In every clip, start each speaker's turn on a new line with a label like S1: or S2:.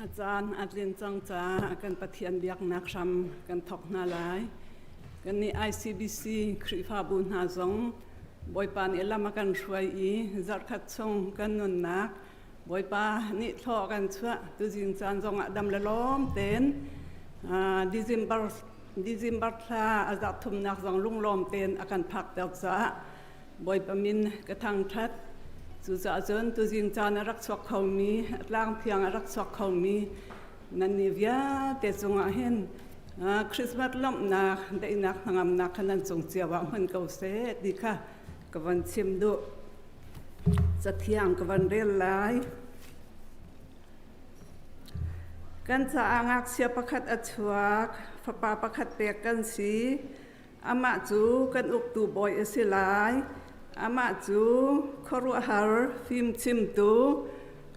S1: A caan a tlin cang caah kan Pathian biaknak hram kan thawk hna lai. Kannih ICBC Khrihfabu hna zong Bawipa nih lam a kan hruai i zarhkhat chung kan nunnak Bawipa nih thlaw a kan chuah. Tuzing caan zongah dam le lawm tein December December thla a zarh thumnak zong lunglawm tein a kan phakter caah Bawipa min ka thangṭhat. Cucaah cun tuzing caan a rak chuak khomi, a tlang thiang a rak chuak khomi nannih vialte cungah hin Christmas lawmhnak, daihnak, hnangamnak kha nan cung cio ah hmun ko seh ti kha ka von chim duh. Cathiang ka von rel lai. Kan caah ngakchia pakhat a chuak, fapa pakhat pek kan si. Amah cu kan uktu bawi a si lai. Amah cu khuaruahhar fimchimtu,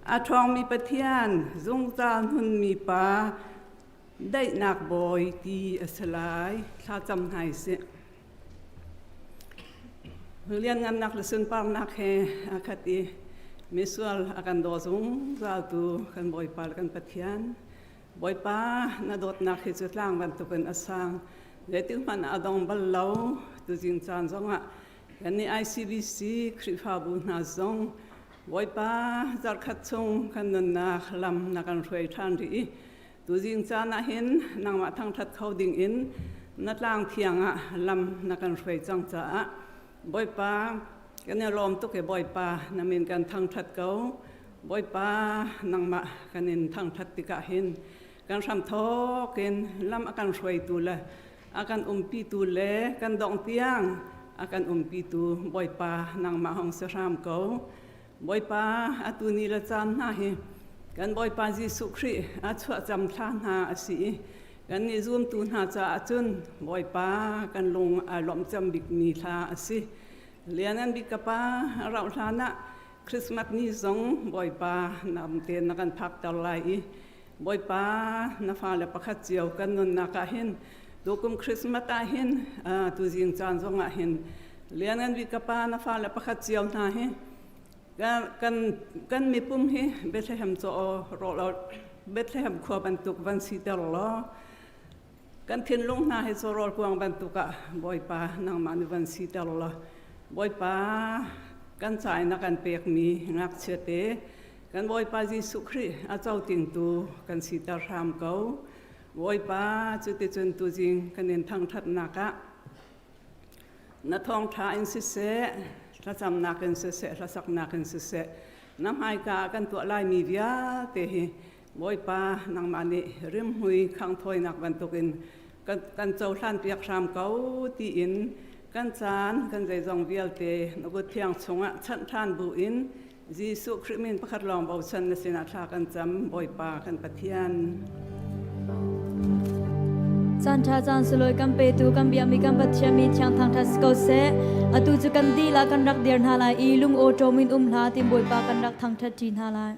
S1: a ṭhawngmi Pathian, zungzal hmunmi Pa, daihnak bawi ti a si lai. Thlacam hna sih. Lianngannak le sunparnak he a khat i misual a kan daw zungzaltu kan Bawipa le kan Pathian. Bawipa, na dawtnak hi cu tlang bantukin a sang. Zeitikhmanh ah a dong bal lo. Tuzing caan zongah kannih ICBC Khrihfabu hna zong Bawipa zarhkhat chung kan nunnak lam na kan hruai ṭhan rih i tuzing caan ah hin nangmah thangṭhat kho dingin na tlang thiang ah lam na kan hruai cang caah Bawipa kan i lawm tuk i Bawipa na min kan thangṭhat ko. Bawipa nangmah kan in thangṭhat tikah hin kan hramthawk in lam a kan hruaitu le a kan umpitu le kan dongh tiang a kan umpitu Bawipa nangmah hong si hram ko. Bawipa atu ni le caan hna hi kan Bawipa Jesuh Khrih a chuahcam thla hna a si i kannih zumtu hna caah cun Bawipa kan lung aa lawmh cem bikmi thla a si. Lianngan bik ka pa rauh hlan ah Christmas ni zong Bawipa nam tein na kan phakter lai i Bawipa, na fale pakhat cio kan nunnak ah hin tukum Christmas ah hin tuzing caan zong ah hin lianngan bik ka pa na fale pakhat cio hna hi kan kan mipum hi Bethlehem caw rawh Bethlehem khua bantuk van siter law kan thinlung hna hi cawrawl kuang bantuk ah Bawipa nangmah nih van siter law Bawipa kan ca in na kan pekmi ngakchia te Kan Bawipa Jesuh Khrih a cotingtu kan siter hram ko. Bawipa, cuticun tuzing kan in thangṭhatnak ah na thawngṭha in siseh, thlacamnak in siseh, hlasaknak in siseh, na hmaika ah kan tuah laimi vialte hi Bawipa nangmah nih rimhmui khanghthawinak bantukin kan cohlanpiak hram ko tiin kan caan kan zeizong vialte na kut thiang chungah chanh ṭhan bu in Jesuh Khrih min pakhat lawng bochan na sinah thla kan cam Bawipa kan Pathian.
S2: Caan ṭha caan sulawi kan petu kan biakmi kan Pathian mi thiang thangṭhat si ko seh. Atu cu kan dih kan rak dir hna lai i lung aw ṭawm in um hlah tin Bawipa kan rak thangṭhat ṭi hna lai.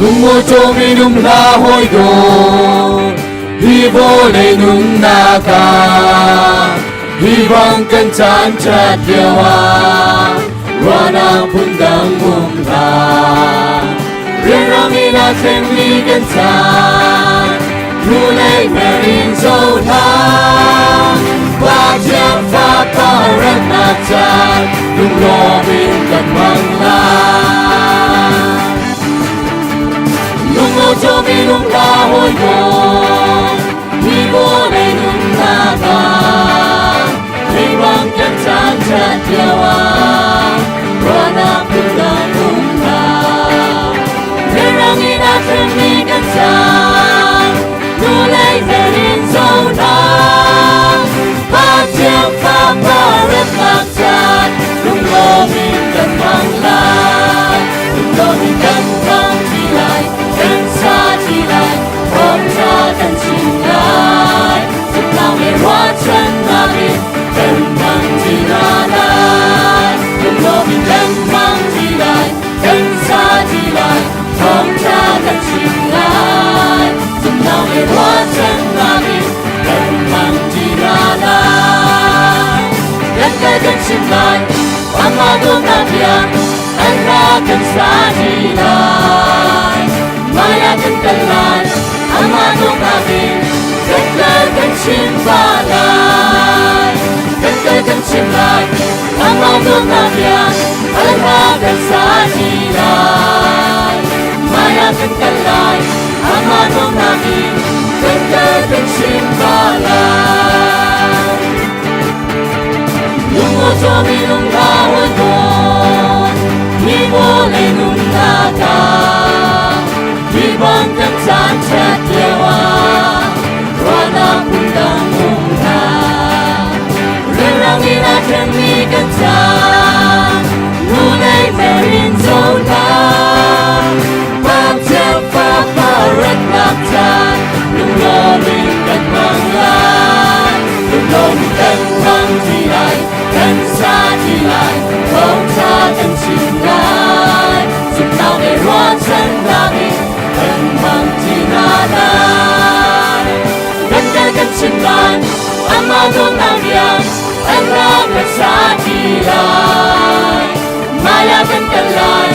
S3: Lungmawṭaw minung hla hawi dawt hi vawlei nunnak ah hi bang kan caan ṭhat lio ah ruahnak phundang um hlah. Rianrang in aa thlengmi kan caan hnulei mer in cohlang Pathian fapa ratnak caan lunglawm in kan hmang lai. Lungawṭawm in um hlah hawikom hi vawlei nunnak ah Theiruang kan caan ṭhat lio ah ruahnak phundang um hlah. Rianrang in aa thlengmi kan caan hnulei her in cohlang. Pathian Fapa remnak caan lunglawm in kan hmang lai. Lunglawm in kan hmang ti lai, kan sa ti lai, thawngṭha kan. Kan sa ti lai. Maya kan kal lai, amah dawtnak in kan kal kan chim pa lai. Kan kal kan chim lai, amah dawtnak bia hla kan sa ti lai. Maya kan kal lai, amah dawtnak in kan kal kan chim pa lai. Lung aw cawmi lung hla hawikom, hi vawlei nunnak ah, hi bang kan caan ṭhat lio ah, ruahnak phundang um hlah. Rianrang in aa ṭhenmi kan caan, nu lei mer in cohlang. Ngakchia fapa ratnak caan, lunglawm in kan hmang lai. Lunglawm in kan hmang ti lai, kan sa ti lai, thawngṭha kan chim lai. Zumhnak le ruahchannak in kan hmang ti hna lai. Kan kal kan chim lai, amah dawtnak bia, an hla kan sa ti lai. Maya kan kal lai,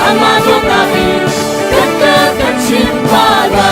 S3: amah dawtnak in kan kal kan chim pa lai.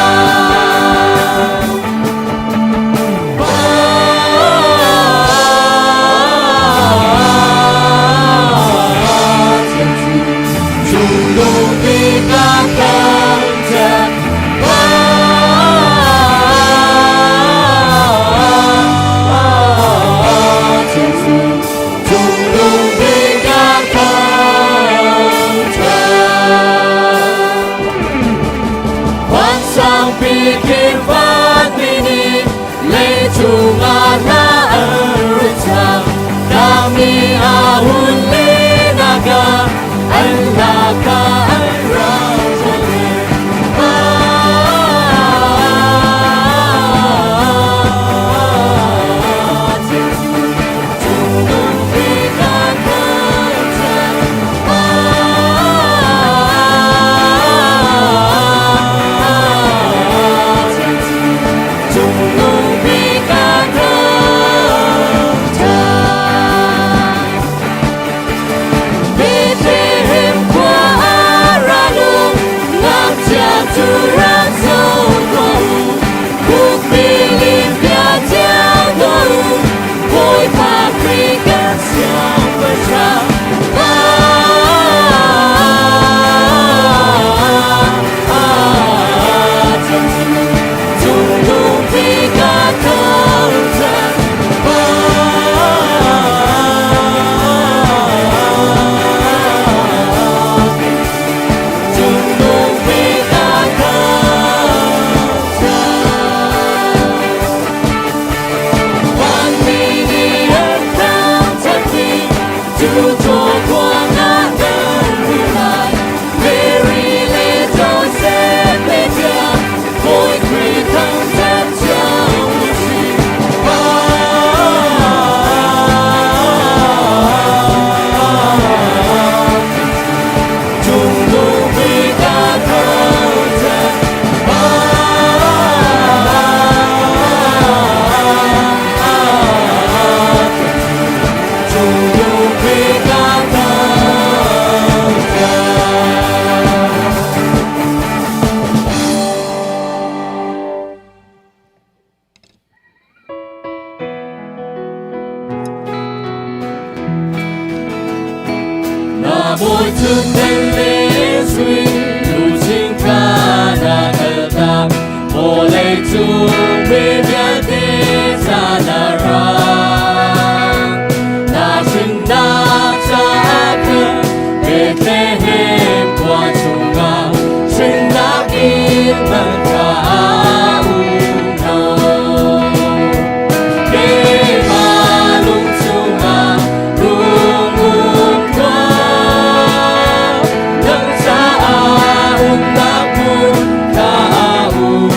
S3: Bethlehem khua ra lung ngakchia cu rak zoh tuah u. Bukpi lim bia cio tuah u. Bawipa Khrih kan siangpahrang. Ah, Cung bik ah thangṭhat. Cung bik ah thangṭhat. Vanmi nih an thangṭhatmi cu cawkuang ah kan hmuh lai. Mary le Joseph le tiang Bawi Khrih thangṭhat cio u sih. Cung bik ah thangṭhat. Cung bik ah thangṭhat. Na bawi thutden le sui luchin kha na kaltak, vawlei cung mi vialte ca na ra. Na hrinnak caah khan Bethlehem khua chungah hrinnak in man kha um lo. Keimah lung chungah rung um tuah, nang caah umnak hmun kha a um.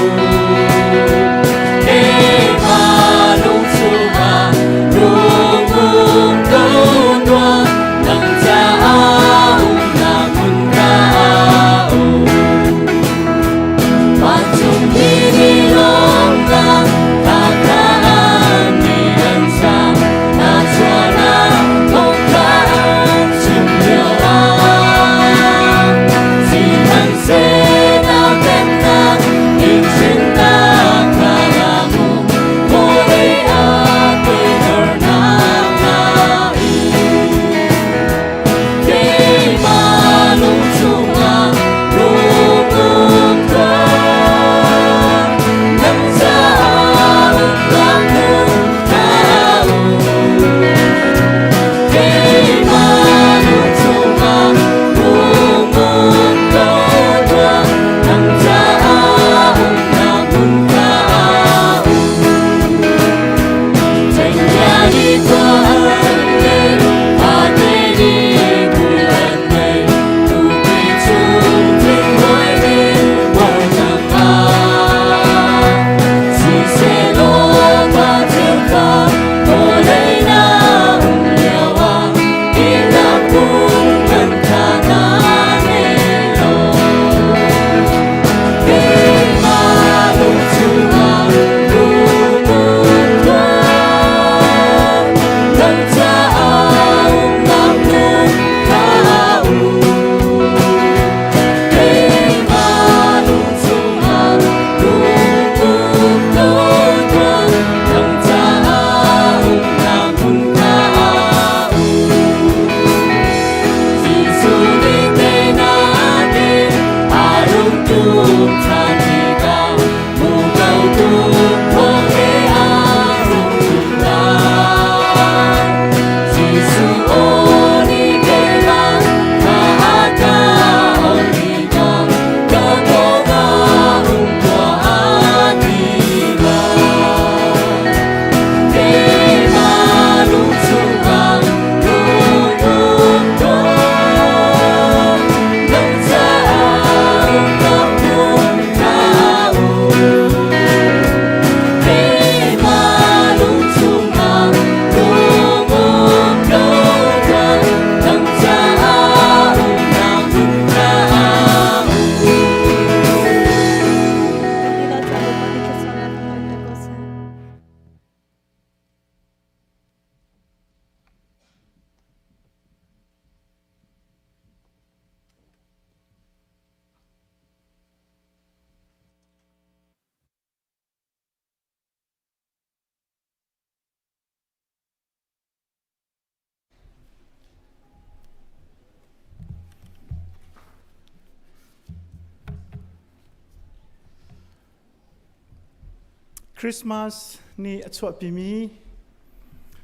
S4: Christmas nih a chuahpimi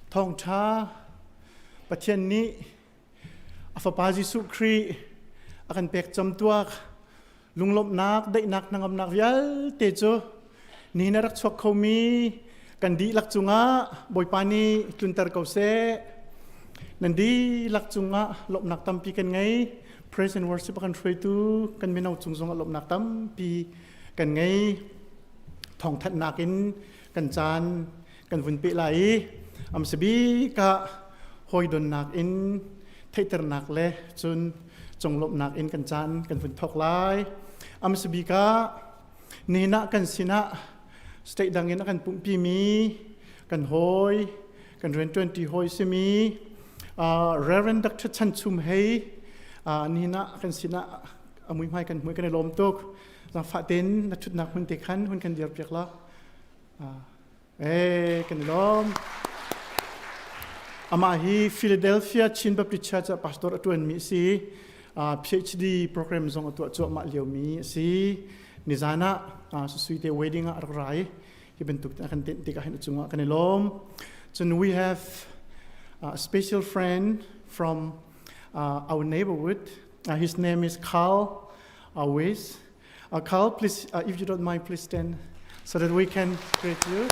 S4: thawngṭha Pathian nih a Fapa Jesuh Khrih a kan pek camtuak lunglawmhnak, daihnak, hnangamnak vialte cu nihin a rak chuak khomi kan dihlak cungah Bawipa nih tlunter ko seh. Nan dihlak cungah lawmhnak tampi kan ngei. Praise and worship a kan hruaitu kan mino cung zongah lawmhnak tampi kan ngei. Thawngthanhnak in kan caan kan vun peh lai i amsabik ah hawidonnak in theihternak le cun conglawmhnak in kan caan kan vun thawk lai. Amsabik ah nihin ah kan sinah state dang in a kan pumhpimi kan hawi kan rianṭuanṭi hawi simi Reverend Dr. Chan Chum Hei nihin ah kan sinah a muihmai kan hmui kan i lawm tuk. Zaangfah tein na ṭhutnak hmun te khan hun kan dir piak la. Eh, kan i lawm. Amah hi Philadelphia Chin Baptist Church ah pastor a ṭuanmi a si. PhD program zong a tuah cuahmah liomi a si. Nizan ah Susui te wedding ah a rak ra i hi bantuk a kan tenh tikah hin a cungah kan i lawm. Cun we have a special friend from our neighborhood. His name is Carl Weiss. Carl, please, if you don't mind, please stand so that we can greet you.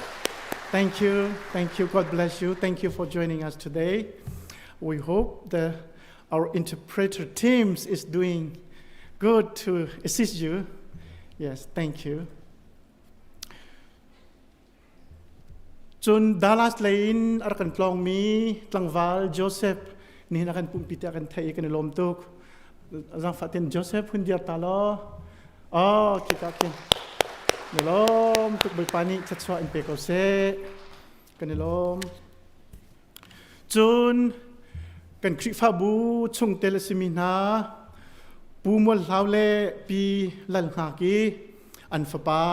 S4: Thank you. Thank you. God bless you. Thank you for joining us today. We hope that our interpreter teams is doing good to assist you. Yes, thank you. Cun Dallas lei in a rak kan tlawngmi tlangval Joseph nihin a kan pumpi tiah kan theih i kan i lawm tuk. Zaangfah tein Joseph hun dir ta law. Oh, khika khin. Na lawm tuk Bawipa nih thluachuah in pe ko seh. Kan i lawm. Cun kan Khrihfabu chungtel a simi hna Pu Mual Hlau le Pi Lal Hngak i an fapa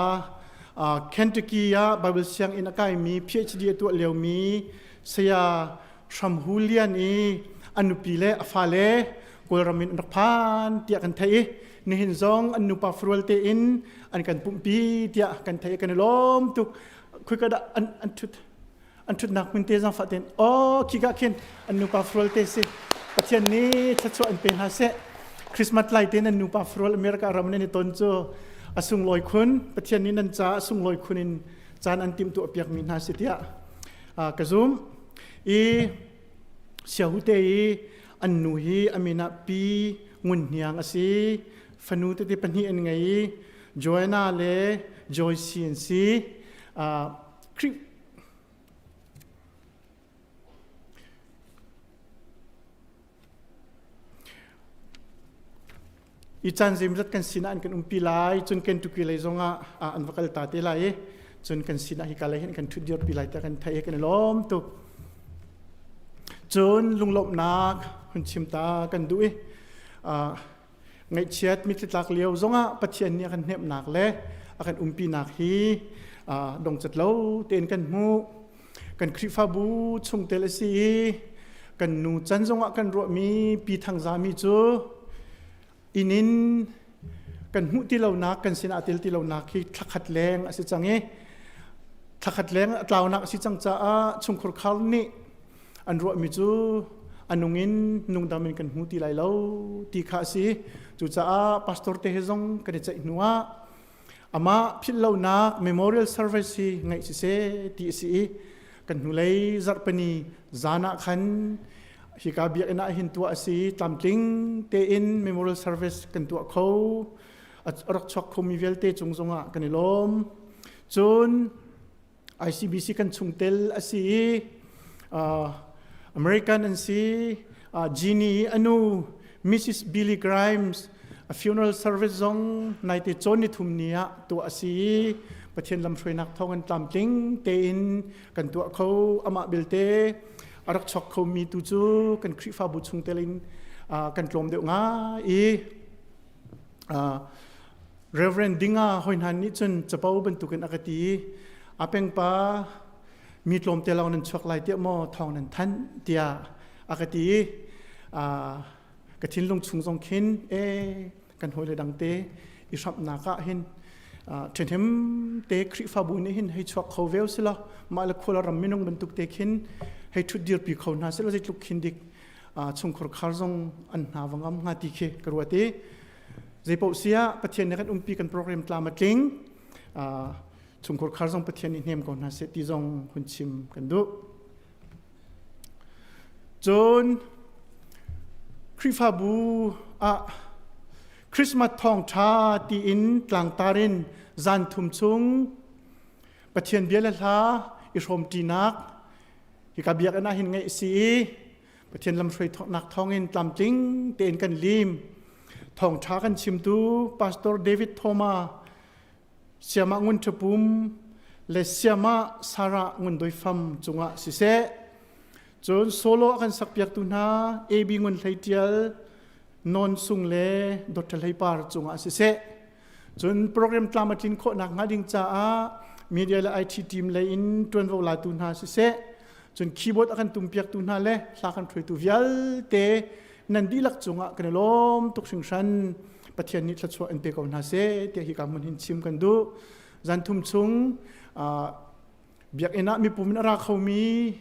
S4: Kentucky ah Bible sianginn a kaimi PhD a tuah liomi Saya Hram Hu Lian i a nupi le a fale Kawlram in an rak phan tiah kan theih i nihin zong an nupa furual tein an kan pumhpi tiah kan theih i kan i lawm tuk. Khuika dah an ṭhut? An ṭhutnak hmun te zaangfah tein aw khika khin an nupa furual te si. Pathian nih thluachuah in pe hna seh. Christmas lai te nan nupa furual America ram nan i ton cu a sunglawi khun. Pathian nih nan caah a sunglawi khun in caan an timhtuah piakmi hna si tiah ka zum. I siahu te i an nu hi a min ah Pi Ngun Hniang a si. Fanu tete pahnih an ngei i Joanna le Joyce an si. Khrih I caan zeimawzat kan sinah an kan umpi lai, cun Kentucky lei zongah an va kal ta te lai i cun kan sinah hika lei hin kan ṭhut dirpi lai tiah kan theih i kan i lawm tuk. Cun lunglawmhnak hun chim ta kan duh i ngaihchiat mitthli tlak lio zongah Pathian nih a kan hnemhnak le a kan umpinak hi dongcat lo tein kan hmuh. Kan Khrihfabu chungtel a si i kan nu can zongah kan ruahmi Pi Thang Zami cu inn in kan hmuh ti lonak kan sinah tel ti lonak hi thlakhat leng a si cang i thlakhat leng a tlaunak a si cang caah chungkhur khar nih an ruahmi cu a nung in nungdam in kan hmu ti lai lo ti kha a si. Cucaah pastor te he zong kan i ceih hnu ah amah philhlonak memorial service hi ngeih siseh ti a si i kan hnulei zarhpini zan ah khan hika biakinn ah hin tuah a si. Tlamtling tein memorial service kan tuah kho. A rak chuak khomi vialte cung zongah kan i lawm. Cun ICBC kan chungtel a si i American an si. Jeannie anu Mrs. Billy Grimes a funeral service zong naite cawn ni thum ni ah tuah a si i Pathian lamhruainak thawng in tlamtling tein kan tuah kho. Amah belte a rak chok khomi tu cu kan Khrihfabu chungtel in kan tlawm deuh ngai i Reverend Dinga hoi hna nih cun capo bantukin a ka ti i a pengpa mi tlawmte lawng nan chuak lai tiah maw thawng nan thanh tiah a ka ti i ka thinlung chung zong khin e kan hawile dangte i hramhnak ah hin Ṭhahnem te Khrihfabu nih hin hei chuak kho ve sila mah le khual ram minung bantuk te khin hei ṭhut dirpi kho hna sila zeitluk khin dik chungkhur khar zong an hna va ngam hnga ti khi ka ruat i zeipaoh siah Pathian nih kan umpi kan program tlam a tling chungkhur khar zong Pathian nih hnem ko hna seh ti zong hun chim kan duh. Cun Khrihfabu ah Christmas thawngṭha tiin tlangtar in zan thum chung Pathian bia le hla i hrawmṭinak hika biakinn ah hin ngeih a si i Pathian lamhruai nak thawngin tlamtling tein kan lim. Thawngṭha kan chimtu Pastor David Thoma Siamah Ngun Ṭhapum le Siamah Sarah Ngun Doi Fam cungah siseh, cun solo a kan sakpiaktu hna AB Ngun Hlei Ṭial, Non Sung le Dr. Hlei Par cungah siseh, cun program tlam a tlin khawhnak hnga ding caah media le IT team lei in ṭuanvo latu hna siseh, cun keyboard a kan tumpiaktu hna le hla kan hruaitu vialte nan dihlak cungah kan i lawm tuk hringhran. Pathian nih thluachuah in pe ko hna seh tiah hika hmun hin chim kan duh. Zan thum chung biakinn ah mipum in a ra khomi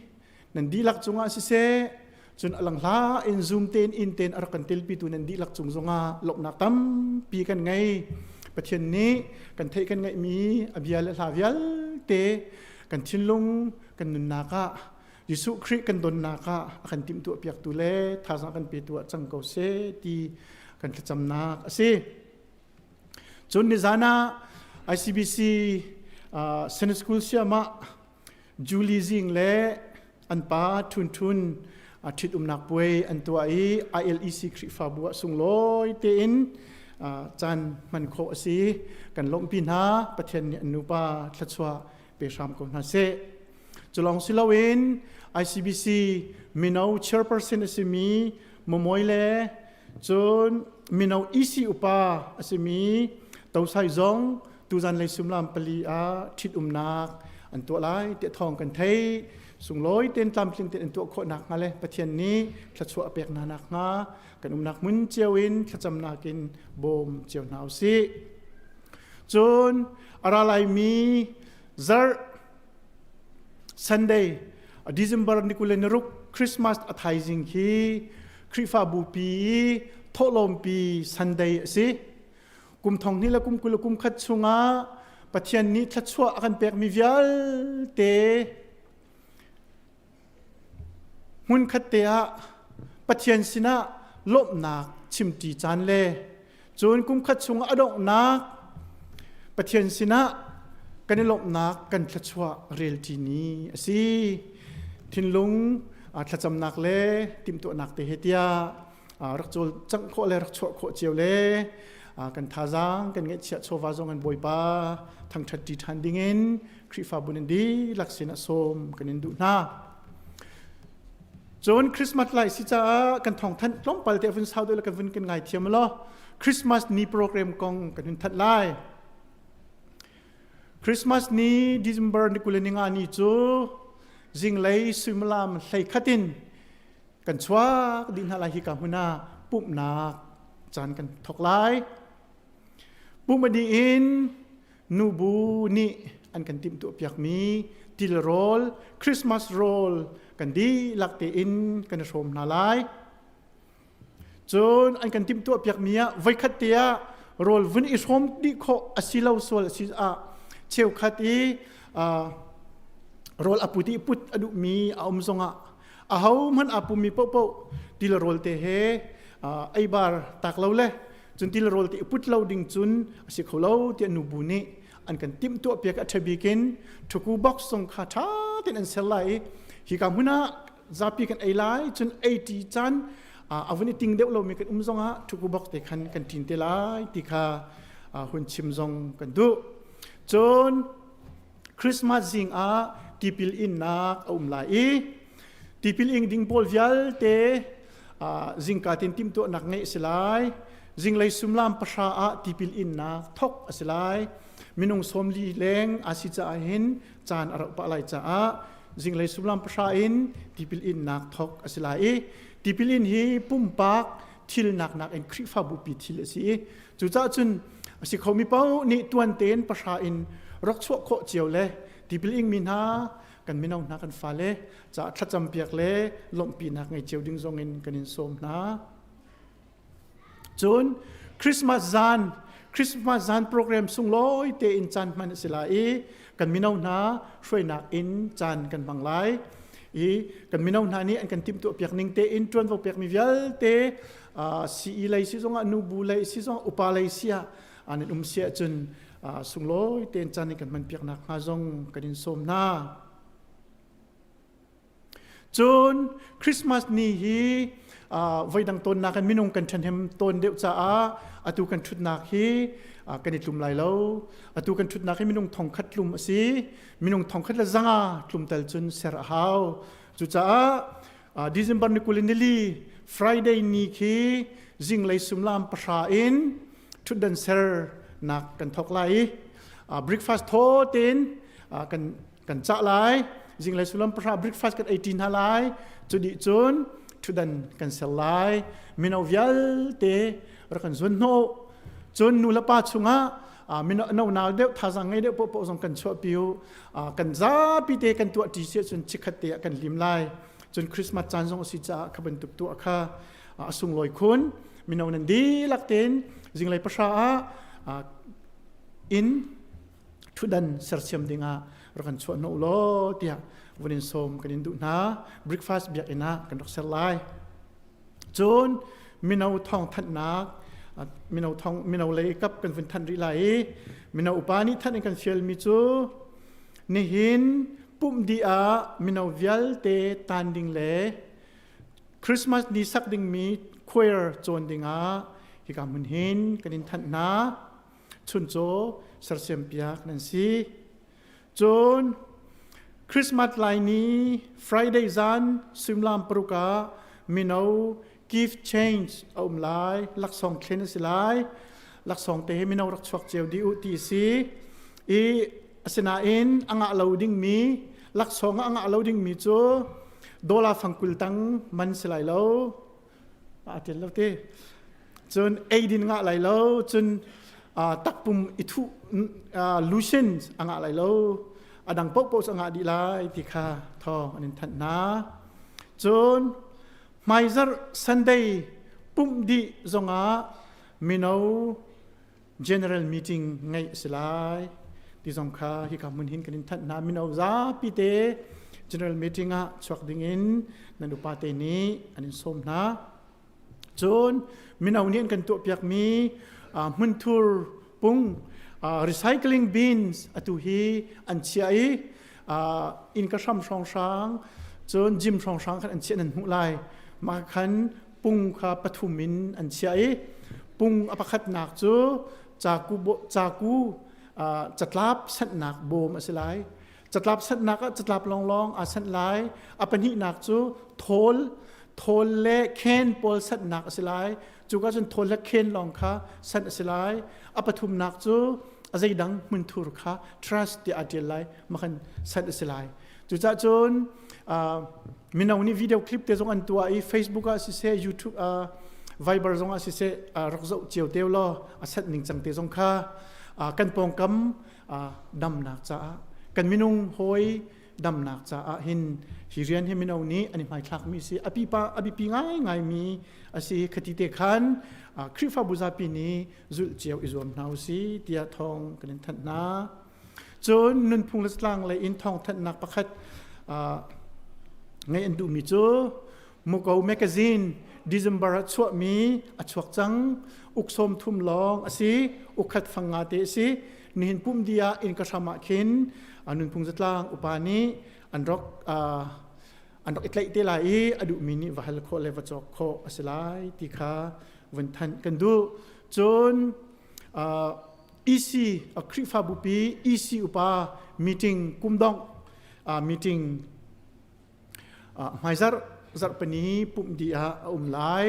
S4: nan dihlak cungah siseh cun alang hla in zoom tein in tein a rak kan telpitu nan dihlak cung zongah lawmhnak tampi kan ngei. Pathian nih kan theih kan ngeihmi a bia le hla vialte kan thinlung kan nunnak ah Jesuh Khrih kan donnak ah a kan timhtuah piaktu le thazaang kan petu ah cang ko seh ti kan thlacamnak a si. Cun nizan ah ICBC Sunday School siamah Julie Zing le an pa Thun Thun ṭhitumnak puai an tuah i ILEC Khrihfabu ah sunglawi tein caan hman khawh a si. Kan lawmhpi hna Pathian nih an nupa thluachuah pe hram ko hna seh. Culawng si loin ICBC mino chairperson a simi Momoy le cun mino EC upa a simi Tosai zong tuzan lei sumlam pali ah ṭhitumnak an tuah lai tiah thawng kan theih. Sunglawi tein tlamtling tein an tuah khawh nakhnga le Pathian nih thluachuah a pek hna nakhnga kan umnak hmun cio in thlacamnak in bawm cio hna u sih. Cun a ra laimi zarh Sunday, December ni 26 Christmas a thaizing hi Khrihfabu pi i thawhlawmpi Sunday a si. Kum thong hnih le kum 20 le kum khat chungah Pathian nih thluachuah a kan pekmi vialte hmunkhat te ah Pathian sinah lawmhnak chimṭi caan le cun kum khat chungah a donghnak Pathian sinah kan i lawmhnak kan thluachuah relṭi ni a si. Thinlung thlacamnak le timhtuahnak te he tiah rak cawl cangh khawh le rak chuah khawh cio le kan thazaang kan ngeihchiah chawva zong an Bawipa thangṭhat ṭi ṭhan dingin Khrihfabu nan dihlak sinah sawm kan in duh hna. Cun Christmas lai si caah kan thawngthanh tlawmpal te vun sau deuh le kan vun kan ngai thiam law Christmas ni program kong kan hun thanh lai. Christmas ni December ni 25 ni cu zinglei suimilam hlei khat in kan chuak dih hna lai hika hmun ah pumhnak caan kan thawk lai. Pumh a dih in nubu nih an kan timhtuahpiakmi tilrawl Christmas rawl kan dihlak tein kan i hrawm hna lai. Cun an kan timhtuahpiakmi ah voikhat te ah rawl vun i hrawm dih khawh a si lo sual a si ah cheukhat i rawl a put i put a duhmi a um zongah ahohmanh aa pummi paohpaoh til rawl te he eibar tak lo le cun til rawl te i put lo ding cun a si kho lo tiah nubu nih an kan timhtuah piak a ṭha bik in ṭhuku box zong kha ṭha tein an ser lai i hika hmun ah zapi kan ei lai cun ei ṭi caan a vun i ting deuh lomi kan um zongah ṭhuku box te khan kan ṭin te lai ti kha hun chim zong kan duh cun Christmas zing ah tipil innak a um lai i tipil ing ding pawl vialte zingka tin timhtuahnak ngeih a si lai. Zinglei sumlam pahra ah tipil innak thok a si lai. Minung 40 leng a si caah hin caan a rauh pah lai caah zinglei sumlam pahra in tipil innak thok a si lai i tipil in hi pumpak thil nak nakin Khrihfabu pi thil a si i cucaah cun. A si khomi paoh nih tuan tein pahra in rak chuah khawh cio le tipil ingmi hna kan mino hna kan fale caah thlacam piak le lawmhpinak ngei cio ding zong in kan in sawm hna. Cun Christmas zan Christmas zan program sunglawi tein caan hman a si lai i kan mino hna hruainak in caan kan hmang lai i kan mino hna nih an kan timhtuah piak ning tein ṭuanvo pekmi vialte CE lei si zongah nubu lei si zongah upa lei si ah an um si ahcun sunglawi tein caan in kan hman piak nak hnga zong kan in sawm hna. Cun Christmas ni hi voidang tawnnak in minung kan ṭhahnem tawn deuh caah atu kan ṭhutnak hi kan i tlum lai lo. Atu kan ṭhutnak hi minung thongkhat tlum a si. Minung thongkhat le zanga tlum tal cun ser a hau. Cucaah December ni 20 nili Friday ni khi zinglei sumlam pahra in ṭhutdan ser nak kan thawk lai i breakfast thaw tein kan kan cah lai zinglei sullam pahra breakfast kan ei ṭi hna lai cu dih cun ṭhutdan kan ser lai mino vialte rak kan zun hnawh cun nu le pa chungah mino no nau deuh thazaang ngei deuh paohpaoh zong kan chuahpi u kan zapi te kan tuah ṭi si ahcun chikkhat te ah kan lim lai cun Christmas caan zong a si caah kha bantuk tuah kha a sunglawi khun mino nan dihlak tein zinglei pahra ah inn ṭhutdan sersiam dingah rak kan chuah hnawh law tiah vun in sawm kan in duh hna. Breakfast biakinn ah kan rak ser lai. Cun mino thawng thanhnak mino thong mino lei kap kan vun thanh rih lai i mino upa nih thanh in kan fialmi cu nihin pumh dih ah mino vialte tan ding le Christmas ni sak dingmi choir cawn dingah hika hmun hin kan in thanh hna. Chuncaw sersiampiak nan si. Cun Christmas lai ni Friday zan suimilam paruk ah mino gift change a um lai, laksawng thlen a si lai. Laksawng te hi mino rak chuak cio dih u ti a si. I asinain a ngah lo dingmi laksawng a ngah lo dingmi cu dollar fangkul tang man si lai lo. A ṭial lo te. Cun eidin ngah lai lo, cun takpum i thuh lucien a ngah lai lo, a dang paohpaoh cu a ngah dih lai ti kha thawng an in thanh hna. Cun hmaizarh Sunday pumh dih zongah mino general meeting ngeih a si lai ti zong kha hika hmun hin kan in thanh hna. Mino zapi te general meeting ah chuak dingin nan upa te nih an in sawm hna. Cun mino nih an kan tuahpiakmi hmunthur pung recycling bins atu hi an chiah i inn ka hram hrawnghrang cun gym hrawnghrang khan an chiah nan hmuh lai. Mah khan pung kha pathum in an chiah i pung a pakhatnak cu caku caku catlap sanhnak bawm a si lai. Catlap sanhnak ah catlap lawnglawng aa sanh lai. A pahnihnak cu thawl thawl le khen pawl sanhnak a si lai. Cuka cun thawl le khen lawng kha sanh a si lai. A pathumnak cu a zeidang hmunthur kha trust tiah aa ṭial lai. Makhan sanh a si lai. Cucaah cun mino nih video clip te zong an tuah i Facebook ah siseh YouTube Viber zong ah siseh rak zoh cio te law a sanh ning cang te zong kha kan pawngkam damnak caah kan minung hawi damnak caah hin hi rian hi mino nih an i hmaithlakmi si a pipa a biapi ngaingaimi a si khati te khan Khrihfabu zapi nih zulh cio i zuam hna u si tiah thawng kan in thanh hna. Cun nunphung le zatlang lei in thawngthanhnak pakhat ngeih an duhmi cu Muko magazine December ah chuahmi a chuak cang. Uk sawm thum lawng a si. Uk khat fang nga te a si. Nihin pum di ah inn ka hram ah khin nunphung zatlang upa nih an rak an rak i tlaih te lai i a duhmi nih va hal khawh le va cawk khawh a si lai ti kha vun thanh kan duh. Cun EC Khrihfabupi EC upa meeting kumdongh meeting hmaizarh zarhpini pumh dih ah a um lai.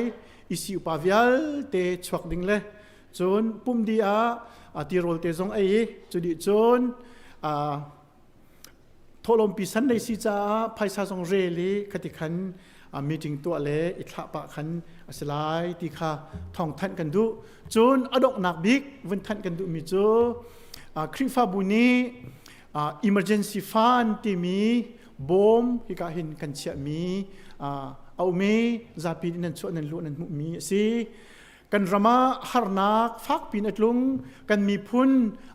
S4: EC upa vialte chuak ding le cun pumh dih ah tirawl te zong ei i cu dih cun thawhlawmpi san lei si caah phaisa zong rel i khati khan. Meeting tuah le i thlah pah khan a si lai ti kha thawng thanh kan duh. Cun a donghnak bik vun thanh kan duhmi cu Khrihfabu nih emergency fund timi bawm hika hin kan chiahmi a um i zapi nih nan chuah nan luh nan hmuhmi a si. Kan ram ah harnak fakpi in a tlung. Kan miphun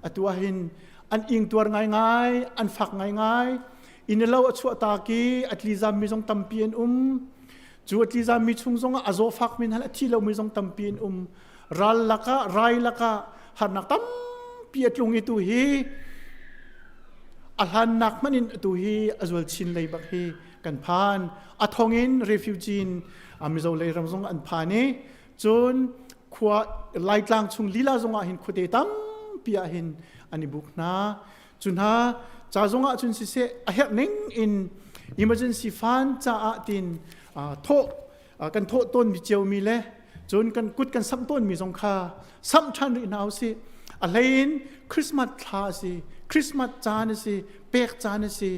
S4: atu ah hin an ingtuar ngaingai, an fak ngaingai. Inn lo a chuah tak i a tlizammi zong tampi an um. Cu a tlizammi chung zongah a zawfak min hal a thi lomi zong tampi an um. Ral lakah, rai lakah harnak tampi a tlung i tu hi a hlannak hmanh in atu hi a zual chin lei bak hi kan phan. A thong in refugee in Mizo lei ram zong an phan i cun khua Laitlang chung lila zong ah hin khuate tampi ah hin an i buk hna. Cu hna ca zong ah cun siseh a herh ning in emergency fund caah tin thawh kan thawh tawnmi ciomi le cun kan kut kan samh tawnmi zong kha samh ṭhan rih hna usih. A hlei in Christmas thla a si, Christmas caan a si, pek caan a si.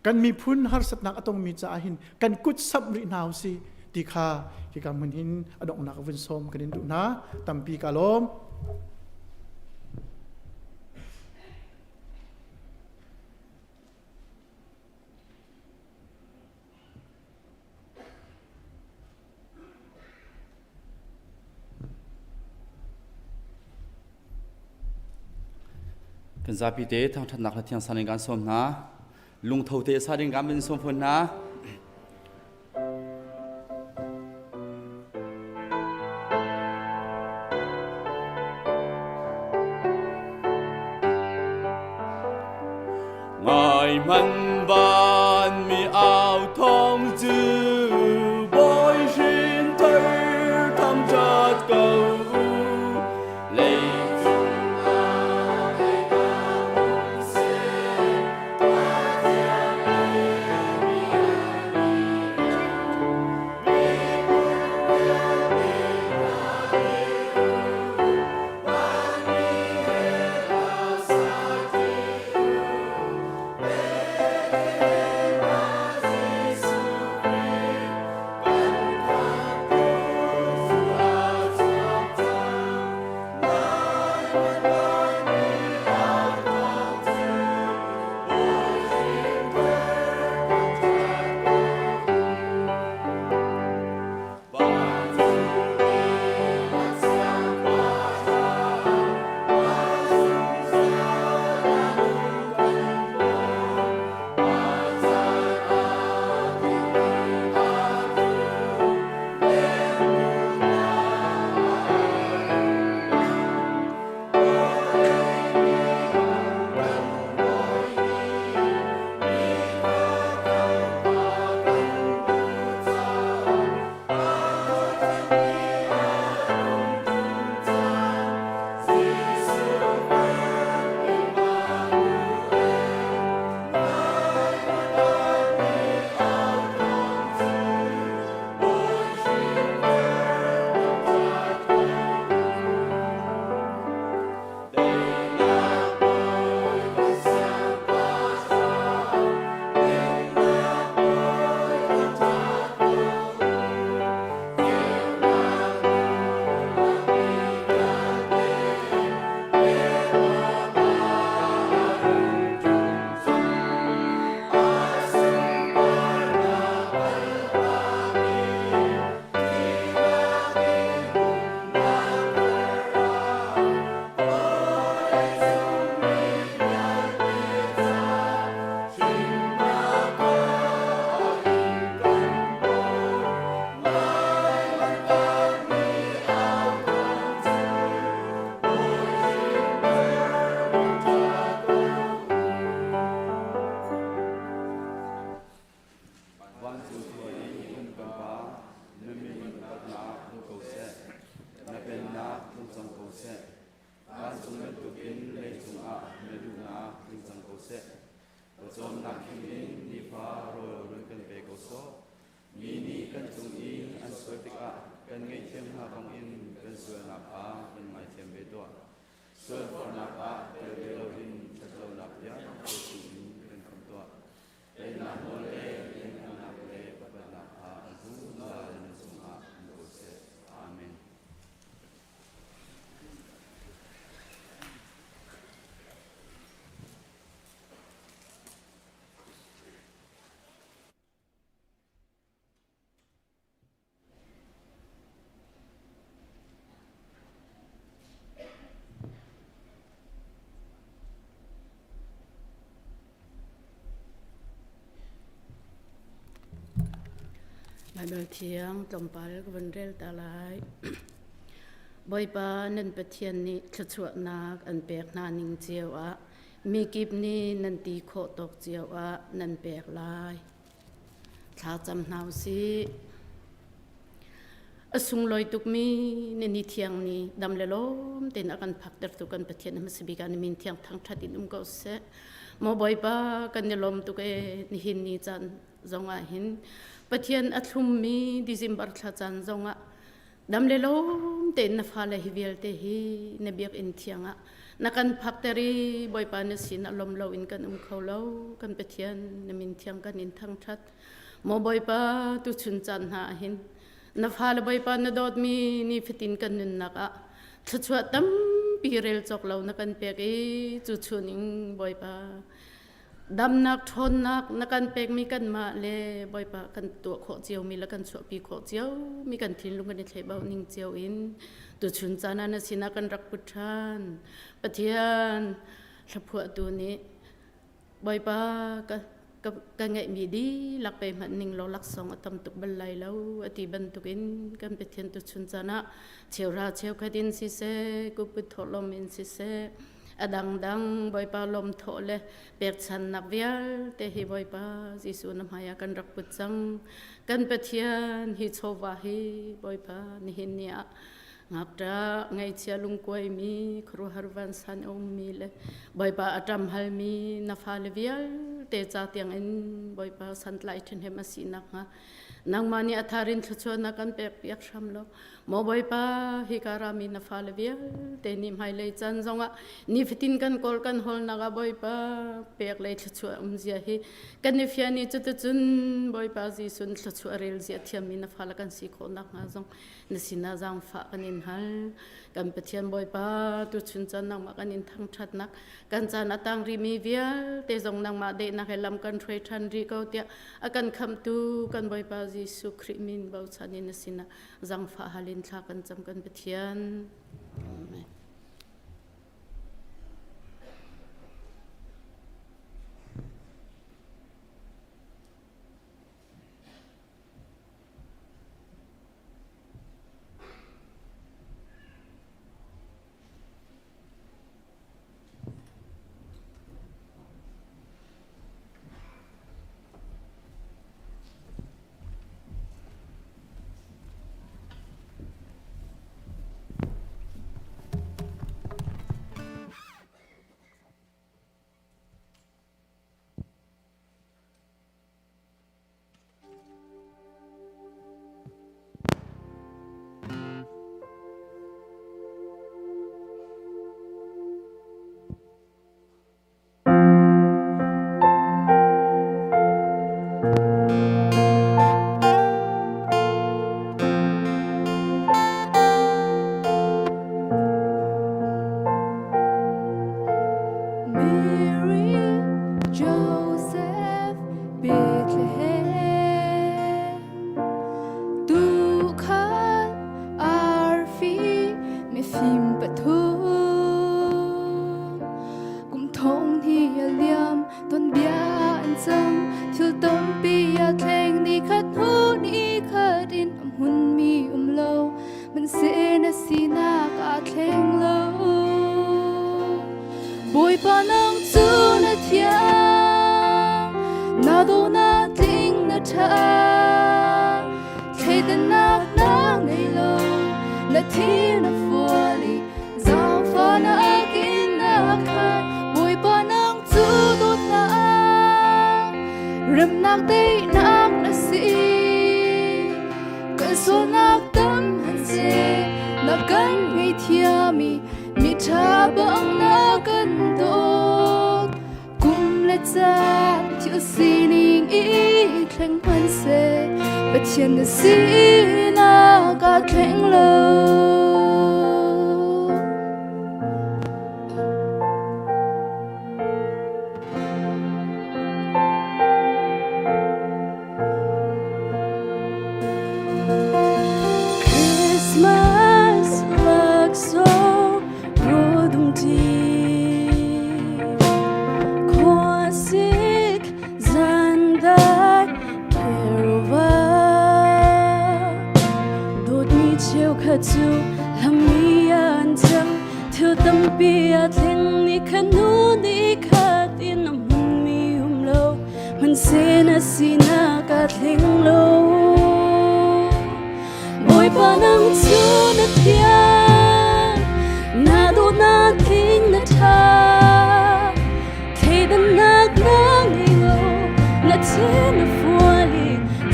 S4: Kan miphun harsatnak a tongmi caah hin kan kut samh rih hna usih ti kha hika hmun hin a donghnak vun sawm kan in duh hna. Tampi ka lawm.
S5: Kan zapi te thangṭhatnak hla thiang san in kan sawm hna. Lungtho te sa ding kan in sawm fawn hna. Ngai man van mi au thong cu bawi hrin thar tham chat ko lei Vancung khua i um kan Pa, na min upatnak hmu ko seh. Na pennak tlung cang ko seh. Vancung bantukin leicung ah na duhnak tling cang ko seh. Pawcawmnak khim in nifa rawl run kan pe ko sawh. Mi nih kan cung i an sual tikah kan ngaihthiam hna bangin kan sualnak kha kan ngaithiam ve tuah. Sualforhnak ah tel ve loin ṭhatlonak vialte chungin kan khamh tuah. Teinak nawl le lianhngannak le upatnak kha an hmu.
S6: Baibal thiang tlawmpal ka vun rel ta lai. Bawipa nan Pathian nih thluachuahnak an pek hna ning cio ah mi kip nih nan ti khawh tawk cio ah nan pek lai. Thla cam hna u sih. A sunglawi tukmi na ni thiang ni dam le lawm tein a kan phaktertu kan Pathian hmasa bik ah na min thiang thangṭhat in um ko seh. Maw Bawipa kan i lawm tuk ee nihin ni caan zong ah hin Pathian a thlummi December thla caan zong ah dam le lawm tein na fale hi vialte hi na biakinn thiang ah na kan phakter i Bawipa na sin ah lawm lo in kan um kho lo kan Pathian na min thiang kan in thangṭhat. Maw Bawipa tuchun caan hna ah hin na fale Bawipa na dawtmi nifatin kan nunnak ah thluachuah tampi rel cawk lo na kan pek i cu chuning Bawipa damnak ṭhawnnak na kan pekmi kanmah le Bawipa kan tuah khawh ciomi le kan chuahpi khawh ciomi kan thinlung kan i thlehbauh ning cio in tuchun caan ah na sinah kan rak put ṭhan. Pathian hlaphuahtu nih Bawipa ka ka ngeihmi dihlak pe hmanh ning law laksawng a tam tuk bal lai lo a ti bantukin kan Pathian tuchun caan ah cheuhra cheukhat in siseh kuput thawhlawm in siseh a dangdang Bawipa lawm thawh le pekchannak vialte hi Bawipa Jesuh na hmaiah kan rak put cang kan Pathian hi chawva hi Bawipa nihin ni ah ngakṭah ngaihchia lungkuaimi khuaruahhar vansan a ummi le Bawipa a ṭam halmi na fale vialte ca tiangin Bawipa santlai ṭhahnem a si nakhnga nangmah nih a tharin thluachuahnak kan pekpiak hram law maw Bawipa hika rami na fale vialte nih hmailei caan zongah nifatin kan kawl kan hawlnak ah Bawipa pek lei thluachuah um zia hi kan i fian i cuticun Bawipa Jesuh thluachuah rel zia thiammi na fale kan si khawh nakhnga zong na sinah zaangfah kan in hal kan Pathian Bawipa tuchun caan nangmah kan in thangṭhatnak kan caan a tang rihmi vialte zong nangmah dehnak he lam kan hruai ṭhan rih ko tiah a kan khamhtu kan Bawipa Jesuh Khrih min bochan in na sinah zaangfah hal in thla kan cam kan Pathian. Amen.
S3: Mary, Joseph, Bethlehem Tuukhal arfi mifim pathum Kum thong hi a liam ton bia an cang thil tampi a thleng ni khat hnu ni khat in a hmun mi um lo man se na sinak a thleng lo Bawipa nang cu na thiang na do na tling na ṭha thleidannak na ngei lo na thi na fual i zaangfahnak in na khat Bawipa nang cu dawtnak remnak teinak na si kan sualnak tam han si na kan ngei mi ṭha bang na kan dawt kum le caan thil sining i thleng hmanh seh Pathian na sinak aa thleng lo. Christmas laksawng rodung ti khuasik zandai caravan.
S7: Cheukhat cu lammi an cang, thil tampi a thleng ni khat hnu ni khat in a hmunmi um lo, hmanhseh na sinak a thleng lo. Bawipa nang cu na thiang, na dawtnak tling na ṭha. Thleidannak na ngei lo, na thin a fual i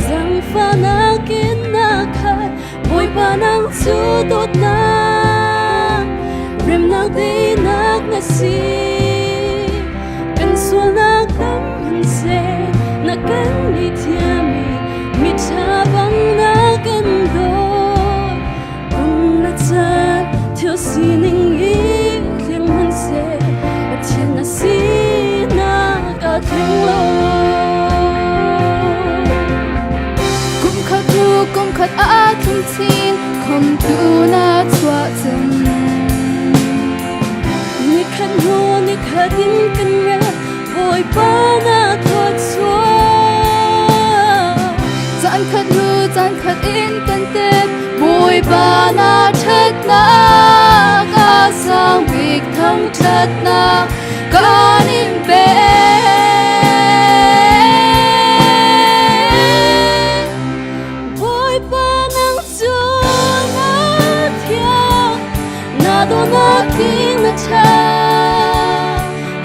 S7: zaangfahnak in na khat. Bawipa nang cu dawtnak, remnak teinak na si. Kan sualnak tam hmanhseh na kan ngaihthiam i miṭha bang na kan dawt. Kum le caan thil sining i thleng hmanhseh Pathian na sinak a thleng lo.
S8: Kum khat hnu kum khat a tlung chin, khomtu na chuah cun.
S7: Nikhat hnu nikhat in kan rel, Bawipa na thluachuah.
S8: Caan khat hnu caan khat in kan tet, Bawipa na ṭhatnak a sang bik thangṭhatnak kan in pek.
S7: Bawipa nang cu na thiang, na dawtnak ding na ṭha.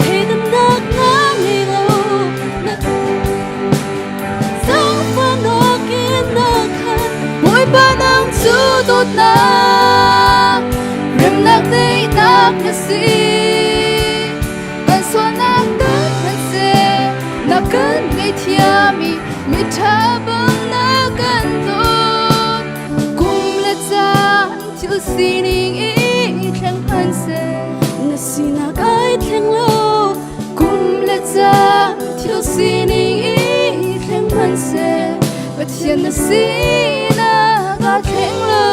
S7: Theidannak na ngei lo, na zaangfahnak in na khat.
S8: Bawipa nang cu dawtnak, remnak teinak na si. Kan sualnak kan hmanhseh, na kan ngaihthiam i miṭha bang na kan dawt. Kum le caan thil sining i thleng hmanhseh,
S7: Na sinak ai thleng lo.
S8: Kum le caan thil sining i thleng hmanhseh, Pathian na sinak aa thleng lo.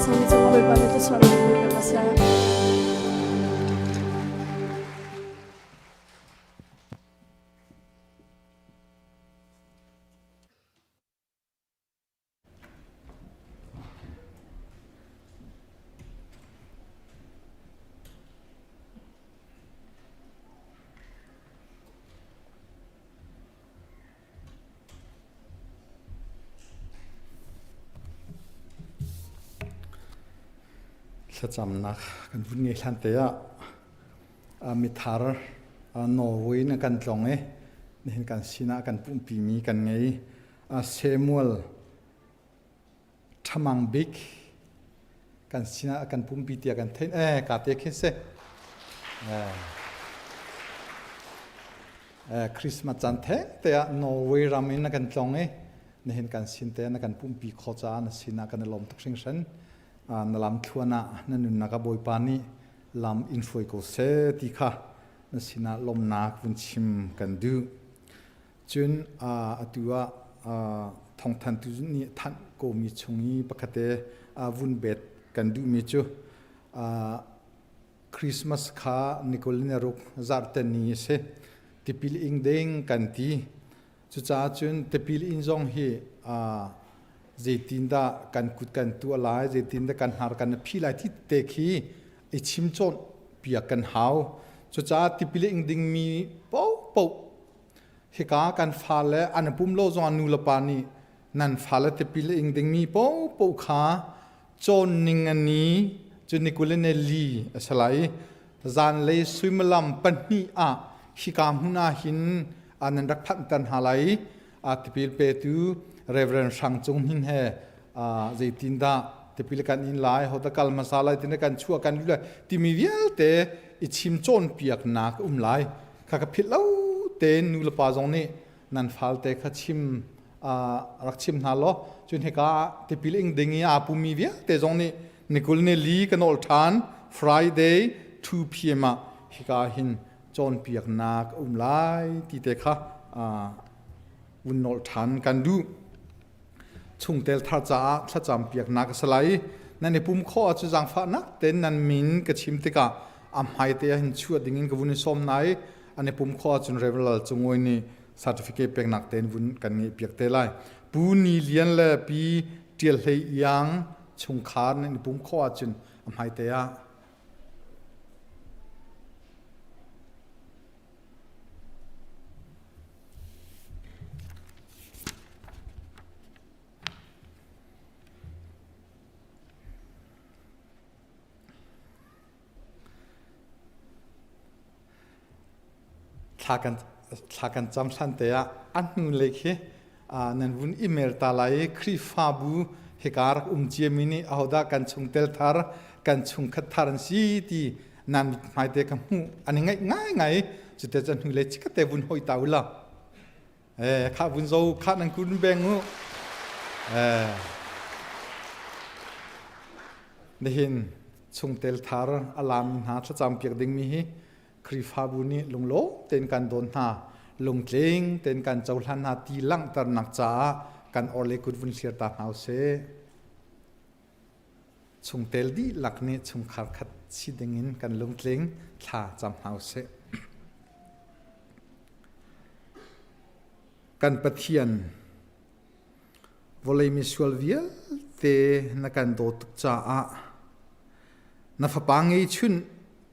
S9: Sami cung Bawipa nih thluachuahnak in pe ko seh.
S10: Thlacamnak kan vun ngei hlan te ah mithar Norway na kan tlong i nihin kan sinah kan pumpi mi kan ngei. Samuel Ṭhamang bik kan sinah kan pumpi tiah kan theih eh ka te khi si. Christmas caan theng te ah Norway ram in na kan tlong i nihin kan sin te na kan pumpi kho caah na sinah kan i lawm tuk hringhran. Na lam thluan ah na nunnak ah Bawipa nih lam in hruai ko seh ti kha na sinah lawmnak vun chim kan duh. Cun atu ah thawngthantu nih thanh komi chung i pakhat te vun bet kan duhmi cu Christmas kha nikul ni ruk zarhte ni a si. Tipil ing ding kan ti. Cucaah cun tipil inn zong hi zeitindah kan kut kan tuah lai, zeitindah kan hnar kan phi lai ti te khi i chim cawn piak kan hau. Cucaah tipil ing dingmi paohpaoh hika kan fale an pum lo zong nu le pa nih nan fale tipil ing dingmi paohpaoh kha cawn ning ani cu nikul ne li a si lai. Zanlei suimilam 2 ah hika hmun ah hin nan rak phanhter hna lai. Tipil petu Reverend Hrang Cung Hnin he zeitindah tipil kan in lai, hoda kal hmasa lai tin kan chuah kan lu lai timi vialte i chim cawnpiaknak um lai. Kha ka philh lo tein nu le pa zong nih nan falte kha chim rak chim hna law, cun hika tipil ing ding i aa pumi vialte zong nih nikul ni li ka nawl ṭhan, Friday 2 p.m. ah hika hin cawnpiaknak um lai ti te kha vun nawl ṭhan kan duh. Chungtel thar caah thlacam piaknak a si lai. Nan i pum khawh ahcun zaangfahnak tein nan min ka chim tikah a hmai te ah hin chuah ding in ka vun i sawm hna i an i pum khawh ahcun Reverend Lal Cung Awi nih certificate peknak tein vun kan ngeih piak te lai. Pu Ni Lian le Pi Ṭial Hlei Iang chungkhar nan i pum khawh ahcun a hmaite ah. Thla kan thla kan cam hlan te ah a hnu lei khi nan vun email ta lai i Khrihfabu hika rak um ciami nih ahodah kan chungtel thar kan chungkhat thar an si ti nan mithmai te ka hmuh an i ngaih ngaingai cute cun hnu lei chikkhat te vun hoi ta u law Eh, kha vun zo kha nan kun beng u. Eh. Nihin chungtel thar alam hna thlacam piak ding mi hi Khrihfabu nih lunglo tein kan dawn hna lungtling tein kan cohlan hna ti langhternak caah kan orle kut vun hlir ta hna usih. Chungtel dihlak nih chungkhar khat si dingin kan lungtling thla cam hna usih. Kan Pathian, vawlei misual vialte na kan dawt tuk caah na fapa ngeihchunh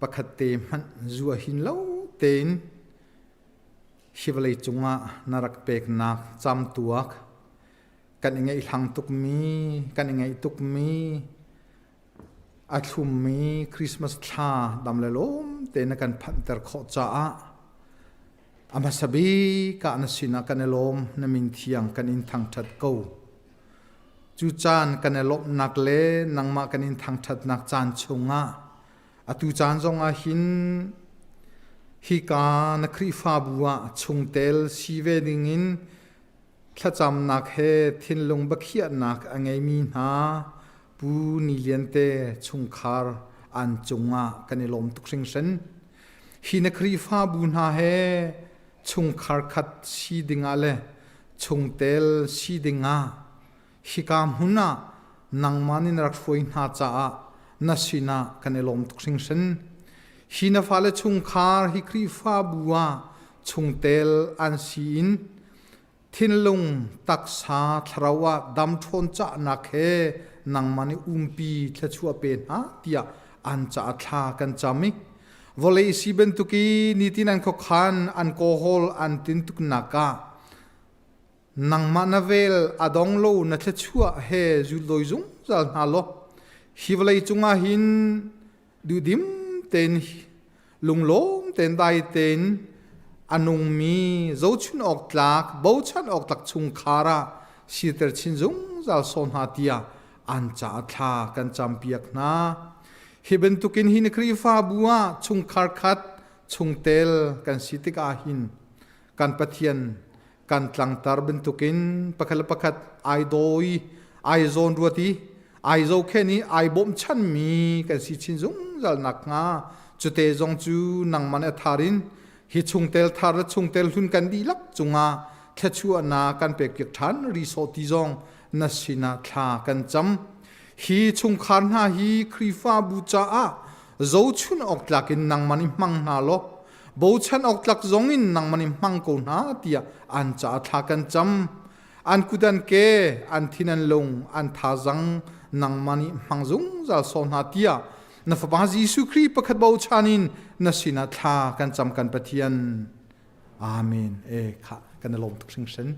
S10: pakhat te hmanh zua hin lo tein hi vawlei cungah na rak peknak camtuak kan i ngaihhlang tukmi kan i ngaih tukmi a thlummi Christmas thla dam le lawm te na kan phanhter khawh caah a hmasa bik ah na sinah kan i lawm na min thiang kan in thangṭhat ko. Cu caan kan i lawmhnak le nangmah kan in thangṭhatnak caan chungah atu caan zongah hin hika na Khrihfabu ah chungtel si ve dingin Thlacamnak he thinlung biakhiahnak a ngeimi hna Pu Ni Lian te chungkhar an cungah kan i lawm tuk hringhran. Hi na Khrihfabu hna he chungkhar khat si dingah le chungtel si dingah hika hmun ah nangmah nih na rak hruai hna caah na sinah kan i lawm tuk hringhran. Hi na fale chungkhar hi Khrihfabu ah chungtel an si in Thinlung, taksa, thlarau ah dam ṭhawn cahnak he nangmah nih umpi thluachuah pe hna tiah an caah thla kan cam i vawlei si bantuk i nitin an khuakhan an kawhawl an tintuknak ah nangmah na vel a dong lo na thluachuah he zuldawi zungzal hna law hi vawlei cungah hin duhdim tein lunglawm tein dai tein a nungmi zohchun awk tlak bochan awk tlak chungkhar ah siter chin zungzal saw hna tiah an caah thla kan campiak hna. Hi bantukin hi na Khrihfabu ah chungkhar khat chungtel kan si tikah hin kan Pathian kan tlangtar bantukin pakhat le pakhat ai dawi ai zawn ruat i ai zohkhen i ai bawmchanmi kan si chin zungzal nakhnga cute zong cu nangman a thar in hi chungtel thar le chungtel hlun kan dihlak cungah thluachuahnak kan pekpiak ṭhan ri sawh ti zong na sinah thla kan cam hi chungkhar hna hi Khrihfabu caah zochun awk tlak in nangman i hmang hna law bochan awk tlak zong in nangman in hmang ko hna tiah an caah thla kan cam an kut an ke an thin an lung an thazang nangmah nih hmang zungzal saw hna tiah na fapa Jesuh Khrih pakhat bochan in na sinah thla kan cam kan Pathian amen e kha kan i lawm tuk hringhran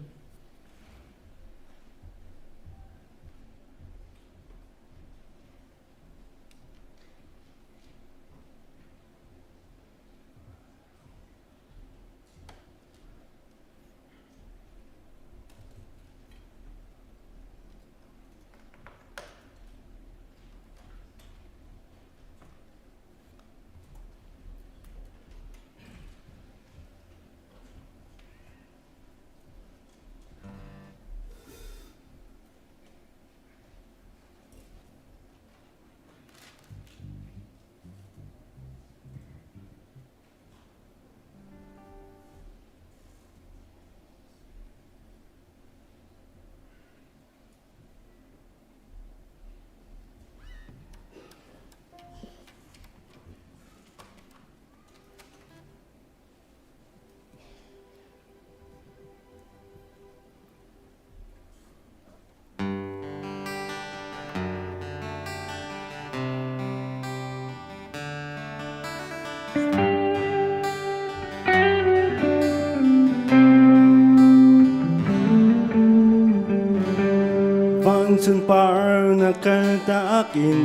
S11: Van sunpar na kal tak in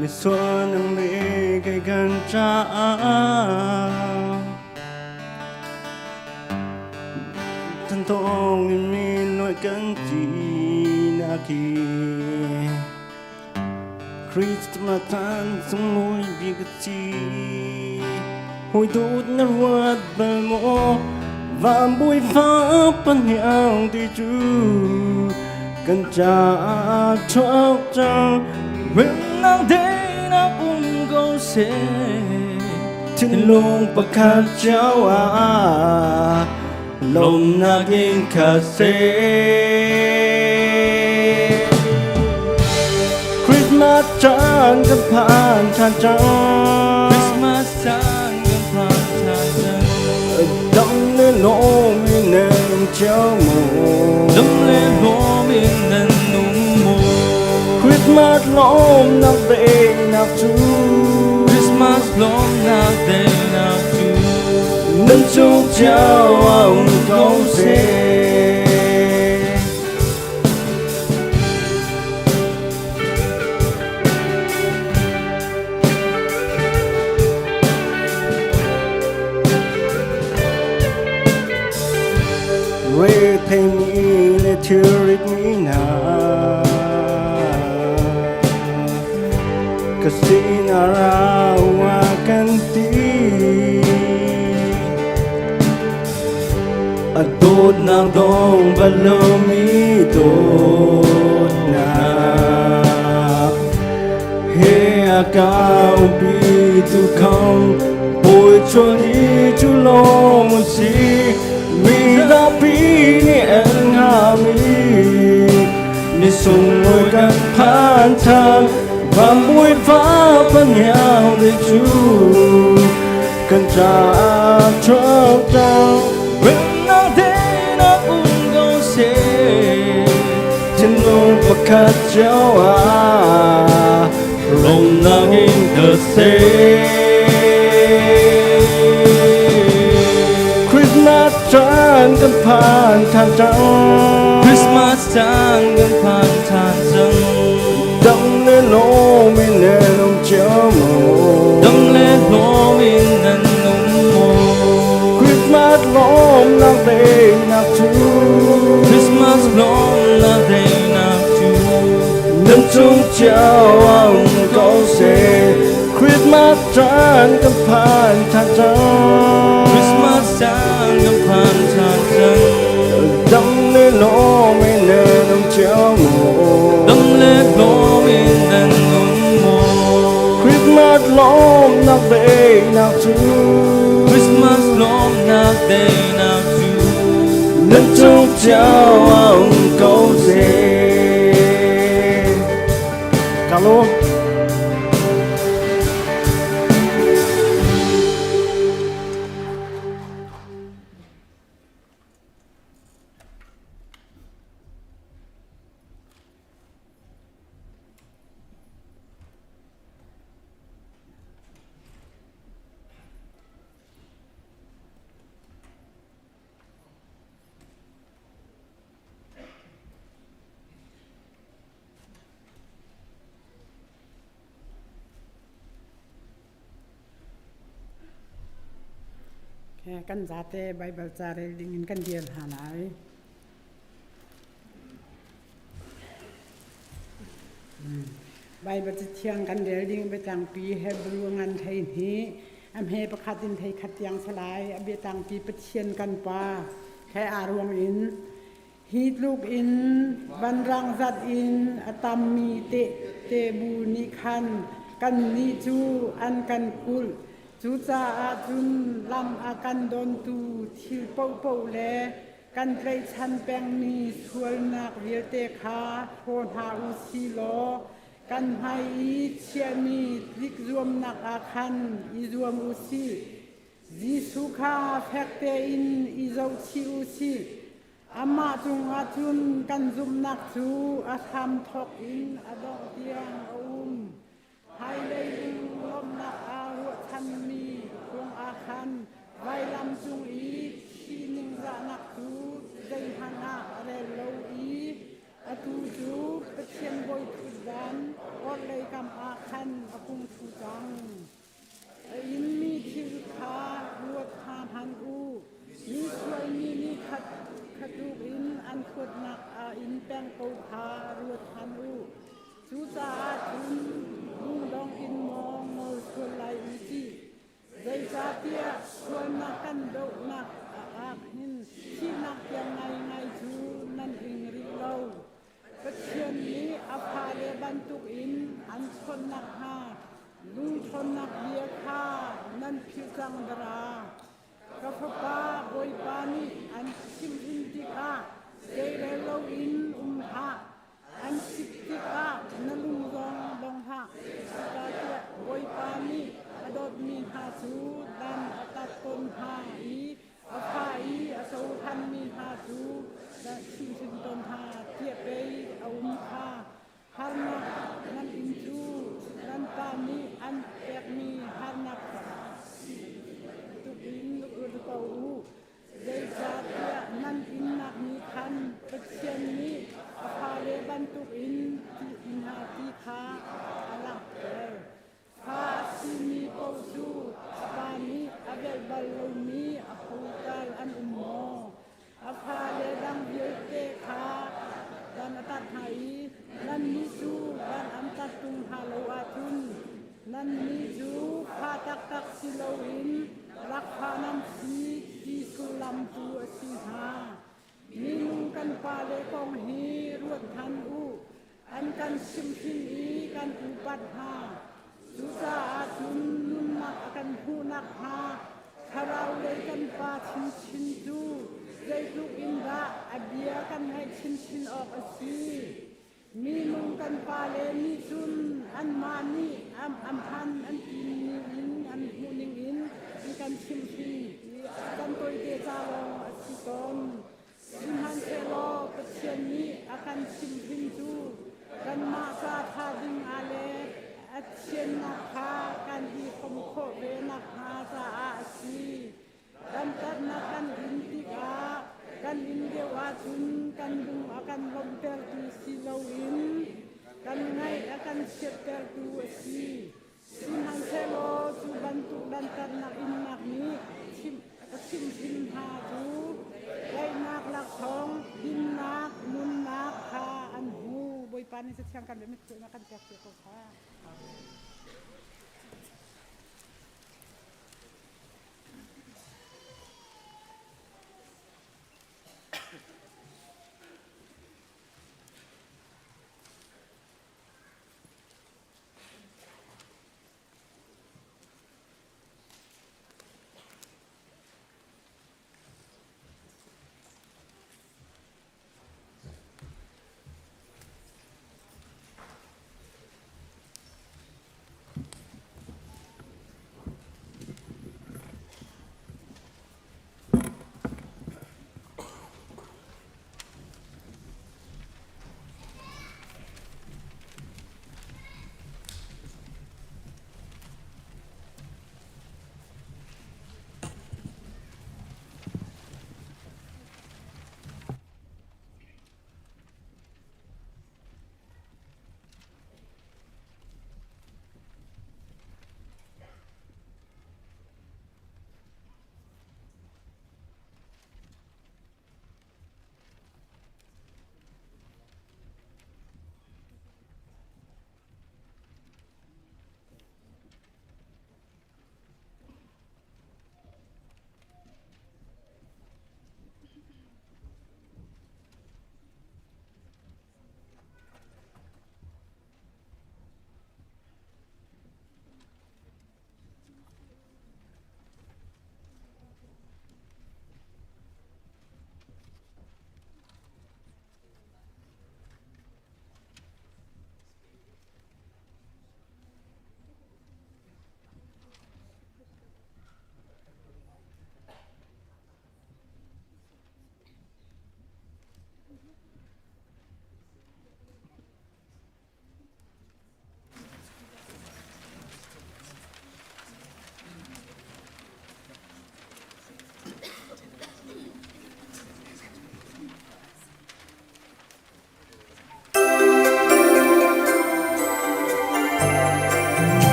S11: Misual nang le kei kan caah Tan tong in mi loi kan ti na ki Christmas caan sunglawi bik a si. Hawi dawt na ruat bal maw? Van bawifa pahniang ti cu kan caah chuak cang. Remnak deinak um ko seh. Thinlung pakhat cio ah lawmnak in khat seh. Christmas caan kan phan ṭhan cang.
S12: Christmas caan kan phan ṭhan cang.
S11: Dam le lawm in nan cio maw?
S12: Dam le lawm in nan um maw?
S11: Christmas lawmnak daihnak cu
S12: Christmas lawmnak daihnak cu
S11: Nan cung cio ah um ko seh. Retheimi le thilritmi hna ka sinah ra kan ti. A dawtnak dong bal lomi dawtnak he a ka umpi tu kham bawi chuan i cu lawng a si mi zapi nih an ngami ni sunglawi kan phan than van bawipa paniang te cu kan caah chuak cang
S12: Remnak tenak um ko seh.
S11: Thinlung pakhat cio ah
S12: Lawmnak in ka seh.
S11: Christmas caan kan phan than cang
S12: Christmas caan kan phan than cang.
S11: Dam le lawm in nan um cio maw?
S12: Dam le lawm in nan um maw?
S11: Christmas lawmnak daihnak cu
S12: Christmas lawmnak daihnak cu
S11: nan cung cio ah um ko seh. Christmas caan kan phan than cang.
S12: Christmas caan kan phan than cang.
S11: Dam le lawm in nan um cio maw?
S12: Dam le lawm in nan um maw?
S11: Christmas lawmnak daihnak cu
S12: Christmas lawmnak daihnak cu
S11: nan cung cio ah um ko seh. Ka lawm.
S13: Kan zate Baibal ca rel ding in kan dir hna lai. Baibal Cathiang kan rel ding biatlangpi Hebrew ngan thei hnih a hme pakhat in thei khat tiang salai a biatlangpi Pathian kan Pa he aa ruang in hi tluk in vanrang zat in a tammi tehte bu nih khan kannih cu an kan kulh. Cucaah cun lam a kan dawntu thil paohpaoh le kan tlaihchan pengmi sualnak vialte kha hlaw hna u si law kan hmai i chiahmi tlikzuamnak ah khan i zuam u sih. Jesuh kha fek tein i zohchih u sih. Amah cungah cun kan zumhnak cu a hramthawk in a dongh tiang a um. Hmailei lawmhnak aa ruahchanmi ruangah khan vailam cung i thi ningzahnak cu zeihmanh. hung ṭhu cang. A inmi thil kha ruat hna hmanh u. Mi sualmi nih khat khatuk in an thuatnak ah in peng ko kha ruat hmanh u. Cucaah cun lungdong in maw ngol sual lai u ti. Zeicahtiah sualnak kan dohnak ah hin thihnak tiang ngaingai cu nan ing rih lo. Pathian nih a fale bantukin an chawnh nakhnga lungṭhawnnak bia kha nan philh cang dara. Ka fapa Bawipa nih an chimhhrin tikah zeirel loin um hlah. An sik tikah na lung zong dong hlah. Zeicahtiah Bawipa nih a dawtmi hna cu dan a tat tawn hna i a fa i a cohlanmi hna cu chimhhrin tawn hna tiah pei a um kha. Harnak nan in cu nan pa nih an pekmi harnak tuk in ur ko u. Zeicahtiah nan innak nih khan Pathian nih a fale bantukin ti hna ti kha a langhter. Fa a simi paoh cu a pa nih a velh bal lomi a hotal an um maw? A fale dang vialte kha dan a tat hna i nannih cu dan an tat ṭung hna lo ahcun nannih cu fa taktak si loin lakfa nan si ti sullam tu a si hnga. Minung kan pale kong hi ruat hmanh u. An kan chimhhrin i kan upat hna. Cucaah cun nunnak a kan hmuh nakhnga thlarau lei kan Pa chinchin cu zeitluk in dah a bia kan ngaih chinchin awk a si. Minung kan pale nih cun anmah nih am hman an tining in an hmuhning in an kan chimhhrin i kan tawite ca lawng a si tawn. Sihmanhsehlaw Pathian nih a kan chimhhrin cu kanmah ca ṭha ding ah le a thiannak kha kan i hrawm khawh ve nakhnga caah a si. Dantatnak kan in tikah kan in deuh ahcun kan lung a kan lawmhtertu si loin kan ngaih a kan chiattertu a si. Sihmanhsehlaw cu bantuk dantatnak innak nih a chimhhrin hna cu daihnak laksawng, dinnak, nunnak kha an hmu. Bawipa nih Cathiang kan mit na kan pek ko kha.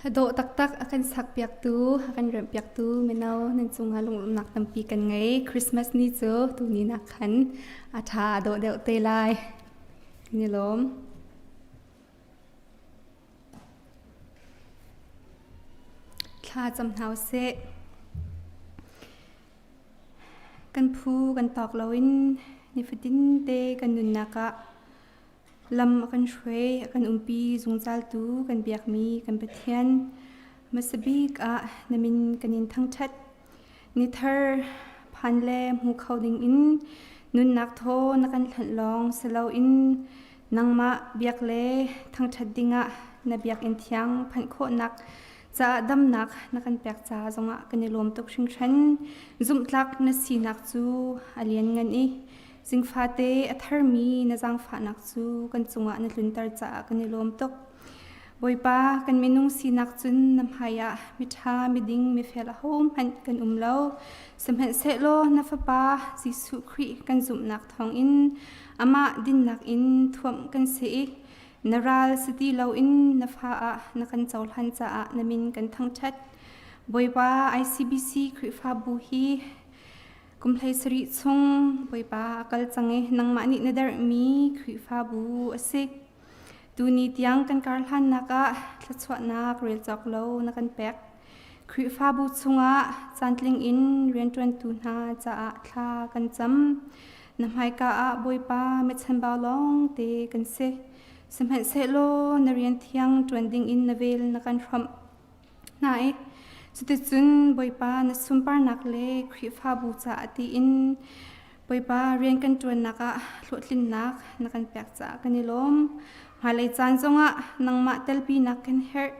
S14: Hladawh taktak a kan sakpiaktu, a kan remhpiaktu mino nan cungah lunglawmhnak tampi kan ngei. Christmas ni cu tuni nak khan a ṭha a dawh deuh te lai. Kan i lawm. Thla cam hna usih. Kan phu kan tawk loin nifatin te kan nunnak ah Lam a kan hruai, a kan umpi zungzaltu kan biakmi kan Pathian, hmasa bik ah na min kan in thangṭhat. Ni thar phan le hmu kho dingin nunnak thaw na kan hlanh lawng si loin nangmah biak le thangṭhat dingah na biakinn thiang phanh khawhnak caah damnak na kan pek ca zongah kan i lawm tuk hringhran. Zumhtlak na sinak cu a lianngan i Zingfate a tharmi na zaangfahnak cu kan cungah na tlunter caah kan i lawm tuk. Bawipa, kan minung sinak cun na hmaiah miṭha, miding, mifel ahohmanh kan um lo. Sihmanhsehlaw na Fapa Jesuh Khrih kan zumhnak thawngin amah dinnak in thuamh kan si i na ral si ti loin na fa ah na kan cohlan caah na min kan thangṭhat. Bawipa, ICBC Khrihfabu hi Kum 17 chung Bawipa a kal cang i nangmah nih na derhmi Khrihfabu a si. Tuni tiang kan karhlannak ah thluachuahnak rel cawk lo na kan pek. Khrihfabu chungah caantling in rianṭuantu hna caah thla kan cam. Na hmaika ah Bawipa michanbau lawng te kan si. Sihmanhsehlaw na rian thiang ṭuan dingin na vel na kan hrawmh. hna i cuticun Bawipa na sunparnak le Khrihfabu caah tiin Bawipa rian kan ṭuannak ah hlawhtlinnak na kan pek caah kan i lawm. Hmailei caan zongah nangmah telpinak kan herh.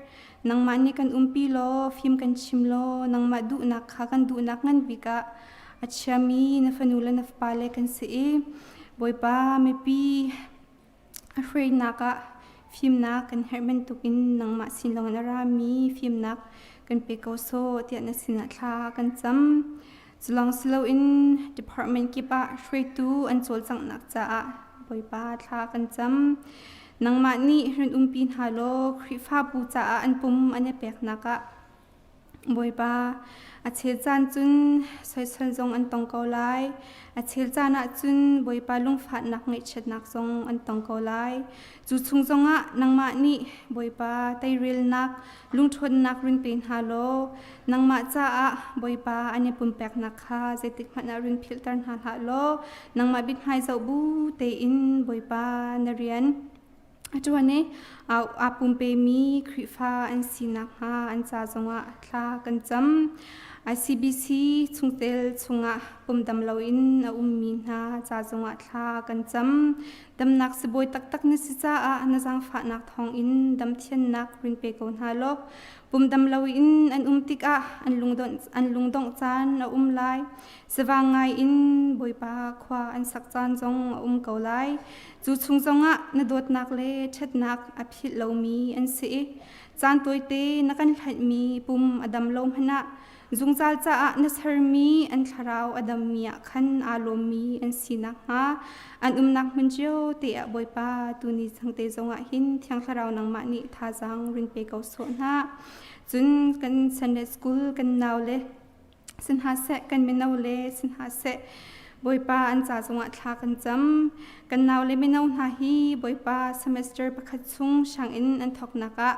S14: Nangmah nih kan umpi law fim kan chim law nangmah duhnak kha kan duhnak ngan bik ah a chiami na fanu le na fapale kan si i Bawipa mipi A hruainak ah fimnak kan herh bantukin nangmah sin lawngin a rami fimnak kan pe ko sawh tiah na sinah thla kan cam. Culawng si loin department kip ah hruaitu an cawlcanghnak caah Bawipa thla kan cam. Nangmah nih run umpi hna law Khrihfabu caah an pum an i peknak ah Bawipa, a chel caan cun soisel zong an tong ko lai. A chel caan ah cun Bawipa lungfahnak ngaihchiatnak zong an tong ko lai. Cu chung zongah nangmah nih Bawipa teirelnak, lungṭhawnnak run pe hna law nangmah caah Bawipa an i pumpeknak kha zeitikhmanh ah run philhter hna hlah law nangmah mithmai zoh bu tein Bawipa na rian A ṭuan i aa pumpemi Khrihfa an si nakhnga an ca zongah thla kan cam. ICBC chungtel chungah pumdam loin a ummi hna ca zongah thla kan cam. Damnak sibawi taktak na si caah na zaangfahnak thawngin damthiannak rin pe ko hna law pumdam loin an um tikah an lungdongh caan a um lai. Savang ngai in Bawipa khua an sak caan zong a um ko lai. Cu chung zongah na dawtnak le ṭhatnak a philh lomi an si i caan tawite na kan hlanhmi pum a dam lo hmanh ah zungzal caah na sermi an thlarau a dammi ah khan aa lawmmi an si nakhnga an umnak hmun cio te ah Bawipa tuni changte zongah hin Thiang Thlarau nangmah nih thazaang rin pe ko sawh hna. Cun kan Sunday School kan nau le si hna seh kan mino le si hna seh Bawipa an ca zongah thla kan cam kan nau le mino hna hi Bawipa semester pakhat chung sianginn an thawknak ah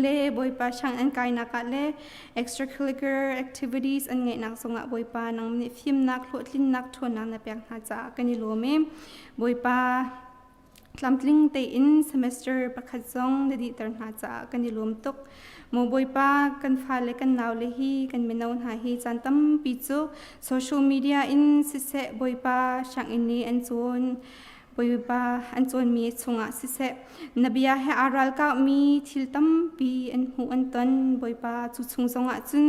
S14: le Bawipa sianginn an kainak ah le extracurricular activities an ngeihnak zongah Bawipa nang nih fimnak hlawhtlinnak ṭhawnnak na pek hna caah kan i lawm i Bawipa Tlamtling tein semester pakhat zong na dihter hna caah kan i lawm tuk. Maw Bawipa, kan fale kan naule hi kan mino hna hi caan tampi cu social media in siseh Bawipa sianginn nih an cawn Bawipa an cawnmi chungah siseh na bia he aa ralkahmi thil tampi an hmuh an ton Bawipa cu chung zongah cun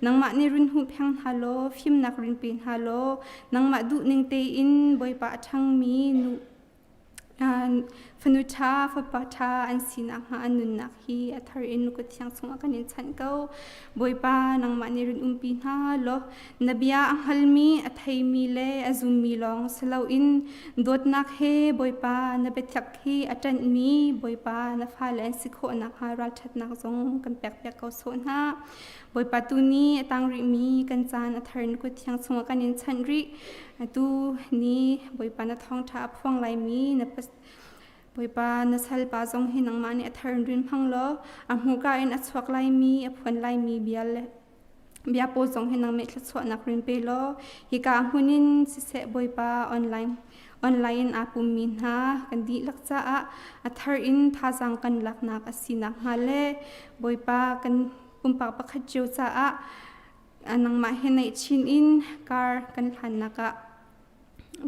S14: nangmah nih run huhpheng hna law fimnak run pe hna law nangmah duhning tein Bawipa a ṭhangmi nu Fanu ṭha, fapa ṭha an si nakhnga an nunnak hi a thar in kut thiang chungah kan in chanh ko. Bawipa, nangmah nih run umpi hna law na bia a hngalmi, a theimi le a zummi lawng si loin dawtnak he Bawipa na biathak hi a ṭanhmi Bawipa na fale an si khawh nakhnga ralṭhatnak zong kan pekpiak ko sawh hna. Bawipa tu nih a tang rihmi kan caan a thar in kut thiang chungah kan in chanh rih. Atu ni Bawipa na thawngṭha a phuang laimi na Bawipa na salpa zong hi nangmah nih a thar in rin hmang law a hmuka in a chuak laimi a phuan laimi bia le bia pawl zong hi nangmah thluachuahnak rin pe law hika hmun in siseh Bawipa online online in aa pummi hna kan dihlak caah a thar in thazaang kan laknak a si nakhnga le Bawipa kan pumpak pakhat cio caah nangmah he naih chin in kar kan hlannak ah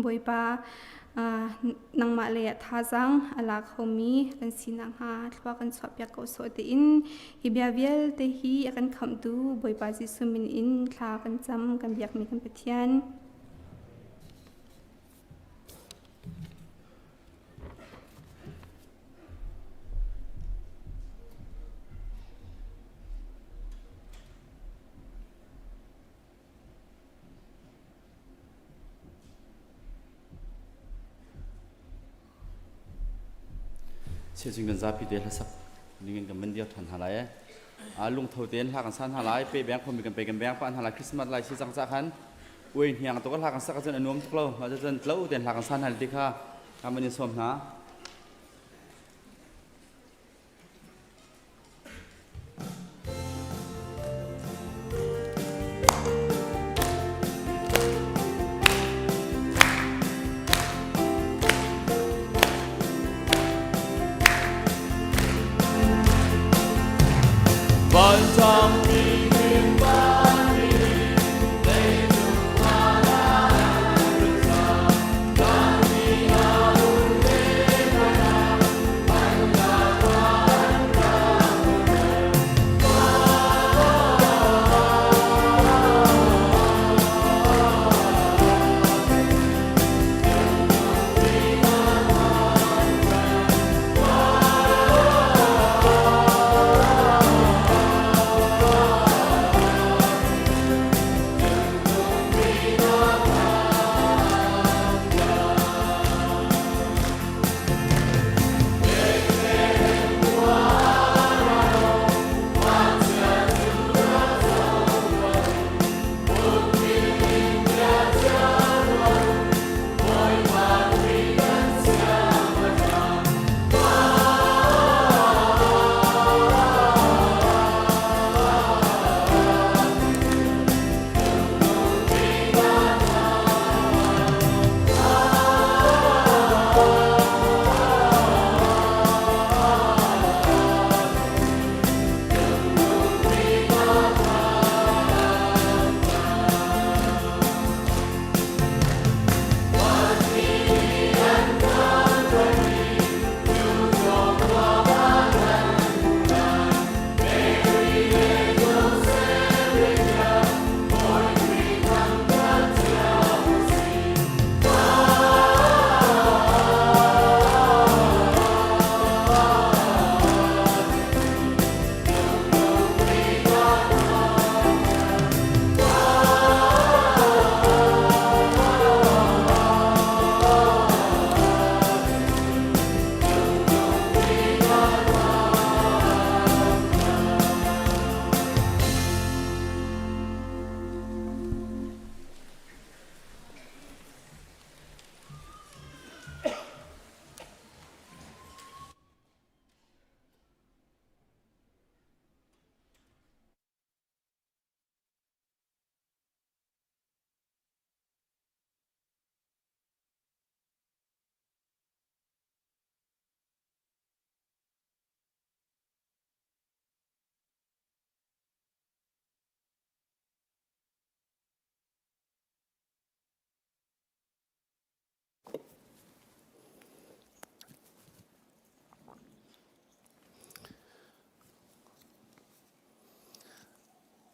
S14: Bawipa nangmah lei ah thazaang a la khomi kan si nakhnga thlua kan chuahpiak ko sawh tiin hi bia vialte hi a kan khamhtu Bawipa Jesuh min in thla kan cam kan biakmi kan Pathian.
S5: Siacun kan zapi te hlasak ningin kan van dir than hna lai. A lungtho tein hla kan sa hna lai, pe beng khomi kan pe kan beng pa hna lai Christmas lai si cang ca khan uai hniang tuk hla kan sak ahcun a nuam tuk lo. Mah cun tlo tein hla kan sa hna ti kha kan van in sawm hna.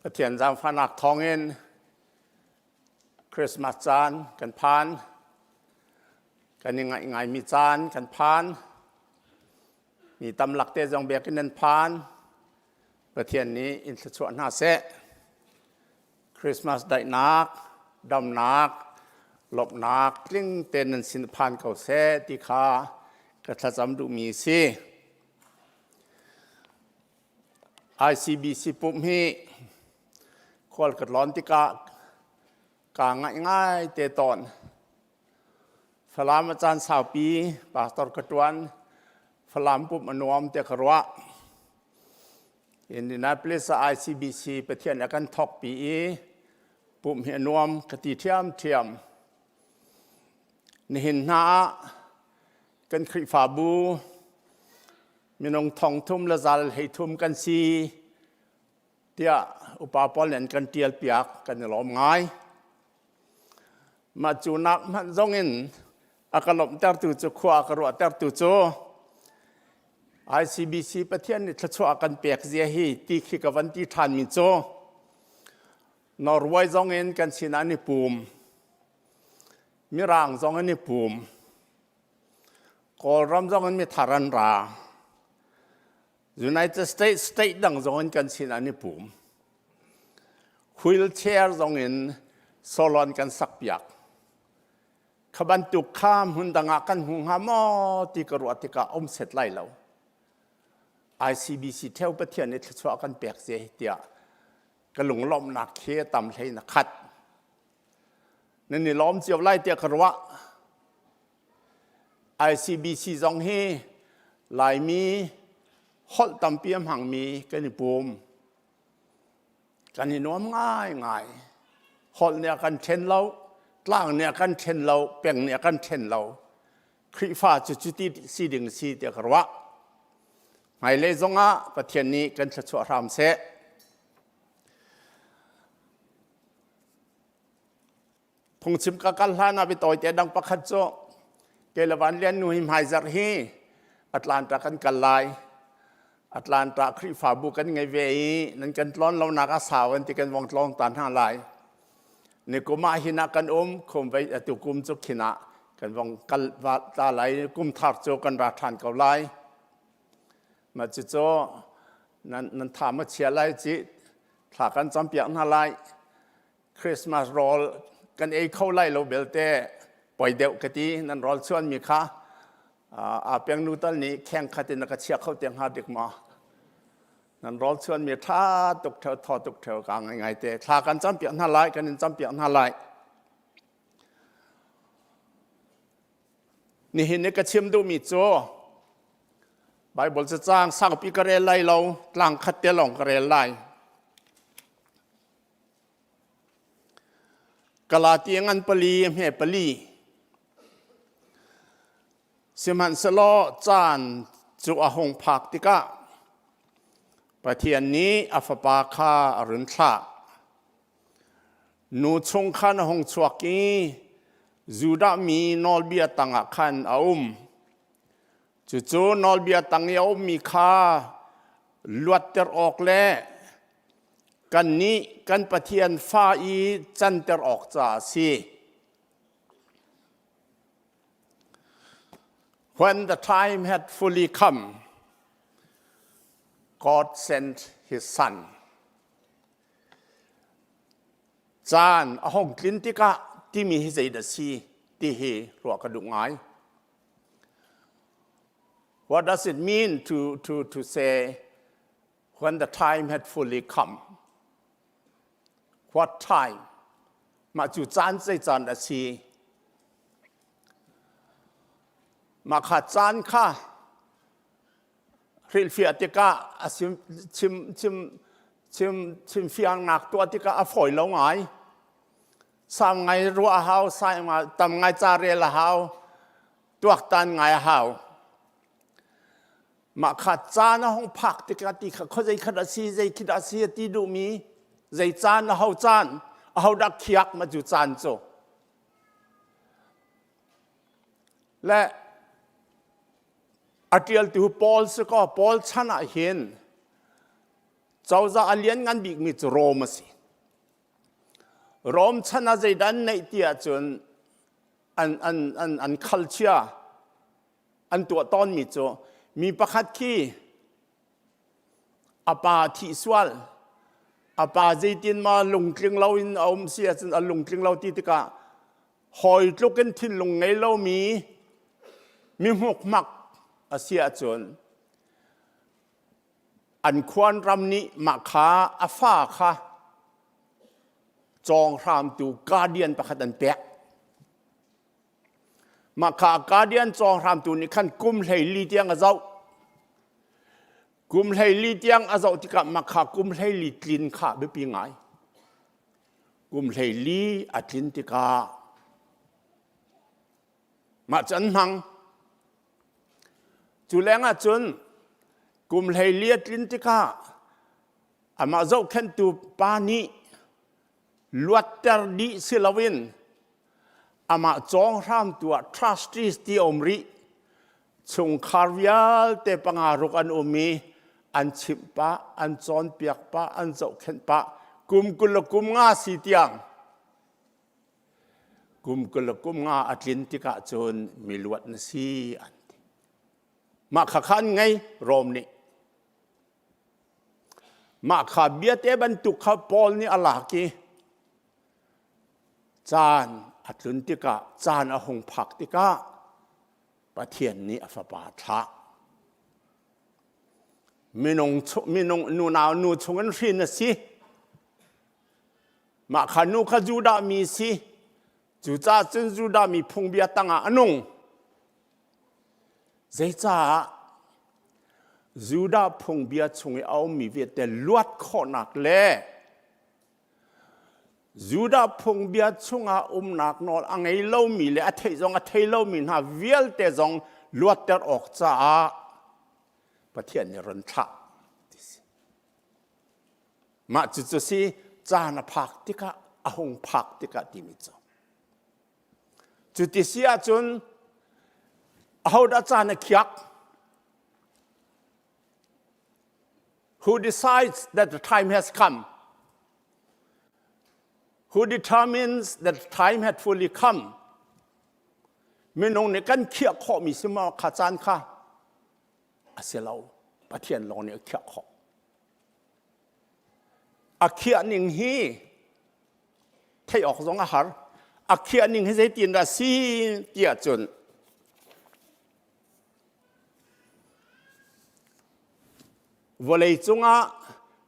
S15: Pathian zaangfahnak thawngin Christmas caan kan phan. Kan i ngaih ngaimi caan kan phan. Mi tam lakte zong biakinn an phan. Pathian nih in thluachuah hna seh. Christmas daihnak, damnak, lawmhnak tling tein nan sin phan ko seh ti kha ka thlacam duhmi a si. ICBC pumh hi khual ka tlawn tikah kaa ngaih ngai te tawn. Falam a caan saupi pastor ka ṭuan. Falam pumh a nuam tiah ka ruah. Indianapolis ah ICBC Pathian a kan thawkpi i pumh hi a nuam ka ti ṭhiamṭhiam. Nihin hna ah kan Khrihfabu minung thong thum le zal hlei thum kan si tiah upa pawl nih an kan ṭialpiak kan i lawm ngai. Mah cu nak hmanh zong in a ka lawmhtertu cu khua a ka ruahtertu cu ICBC Pathian nih thluachuah a kan pek zia hi ti khi ka van ti ṭhanmi cu Norway zong in kan sinah an i pum. Mirang zong an i pum. Kawlram zong in mithar an ra. United States state dang zong in kan sin an i pum. Wheelchair zong in solon kan sak piak. Kha bantuk kha hmun dang ah kan hmu hnga maw ti ka ruah tikah um set lai lo. ICBC theo Pathian nih thluachuah kan pek ze tiah ka lunglawmhnak khi a tam hlei na khat. Nan i lawm cio lai tiah ka ruah. ICBC zong hi Laimi holh tampi a hmangmi kan i pum. Kan i nuam ngaingai. Holh nih a kan ṭhen lo, tlang nih a kan ṭhen lo, peng nih a kan ṭhen lo. Khrihfa cu cuti si ding si tiah ka ruah. Hmailei zongah Pathian nih kan thluachuah hram seh. Phungchim ka kal hlan ah biatawi te dang pakhat cu kei le Van Lian nu hi hmaizarh hi Atlanta kan kal lai. Atlanta Khrihfabu kan ngei ve i nan kan tlawn lonak a sau an ti kan vong tlawng ta hna lai. Nikum ah hin ah kan um, khum vei atu kum cu khin ah kan vong kal ta lai, kum thar cu kan ra ṭhan ko lai. Mah cucu nan nan tha ma chia lai ci thla kan campiak hna lai. Christmas rawl kan ei kho lai lo belte poi deuh ka ti nan rawl chuan mi kha a peng nu tal nih kheng khat in a ka chia kho te hnga dik ma nan rawl chuan mi tha tuk theu tho tuk theu ka ngai ngai te thla kan cam piak hna lai kan in cam piak hna lai nihin ni ka chim duhmi cu Bible cacang saupi ka rel lai lo tlang khat te lawng ka rel lai Galati ngan pali hme pali. Sihmanhsehlaw caan cu a hung phak tikah Pathian nih a fapa kha a run thlah. Nu chung khan a hung chuak i Judah mi nawlbia tangah khan a um. Cucu nawlbia tang i a ummi kha luatter awk le kannih kan Pathian fa i canter awk caah a si. When the time had fully come, God sent his son. Caan a hong tlin tikah timi hi zeidah si ti hi ruah ka duh ngai. What does it mean to say when the time had fully come? What time? Mah cu caan zei caan a si? Mah kha caan kha hrilhfiah tikah a chim chim chim chim chimfiangnak tuah tikah a fawi lo ngai. Sang ngai ruah a hau, sai ngai tam ngai ca rel a hau, tuaktan ngai a hau. Mah kha caan a hung phak tikah ti kha khuazei khat a si, zei khi dah si a ti duhmi, zei caan a ho caan, a ho dah khiak ma cu caan cu. Le a ṭialtu Paul si kaw Paul chan ah hin cozah a lianngan bikmi cu Rom a si. Rom chan ah zeidah an neih ti ahcun. an an an an khalchia an tuah tawnmi cu mi pakhat khi a pa thih sual a pa zeitin ma lungtling loin a um si ahcun a lungtling lo ti tikah hawi tluk in thinlung ngei lomi mi hmukmak a si ahcun an khuan ram nih mah kha a fa kha cawnghramtu guardian pakhat an pek. Mah kha guardian cawnghramtu nih khan kum 14 tiang a zoh. Kum 14 tiang a zoh tikah mah kha kum 14 tlin kha biapi ngai. Kum 14 a tlin tikah mah cu an hmang. Cu lengah cun kum 14 a tlin tikah amah zohkhenhtu pa nih luatter dih si loin amah cawnghramtu ah trustees ti a um rih. Chungkhar vialte panga ruk an um i an chimh pah, an cawnpiak pah, an zohkhenh pah. Kum 20 le kum nga si tiang kum 20 le kum nga a tlin tikah cun miluat na si an ti. Mah kha kha an ngei Rom nih. Mah kha biate bantuk kha Paul nih a lak i caan a tlun tikah caan a hung phak tikah Pathian nih a fapa a thlah. Minung minung nunau nu chungin hrin a si. Mah kha nu kha Judah mi si. Cucaah cun Judah mi phungbia tangah a nung. Zeicah Judah phungbia chung i a ummi vialte luat khawhnak le Judah phungbia chungah umnak nawl a ngei lomi le a theih zong a thei lomi hna vialte zong luatter awk caah Pathian nih run thlah ti si. Mah cucu si caan a phak tikah a hung phak tikah timi cu. Cu ti si ahcun ahodah caan a khiak? Who decides that the time has come? Who determines that the time had fully come? Minung nih kan khiah khawhmi si maw kha caan kha? A si lo. Pathian lawng nih a khiah khawh. A khiah ning hi theih awk zong a har. A khiah ning hi zeitin dah si tiah cun vawlei cungah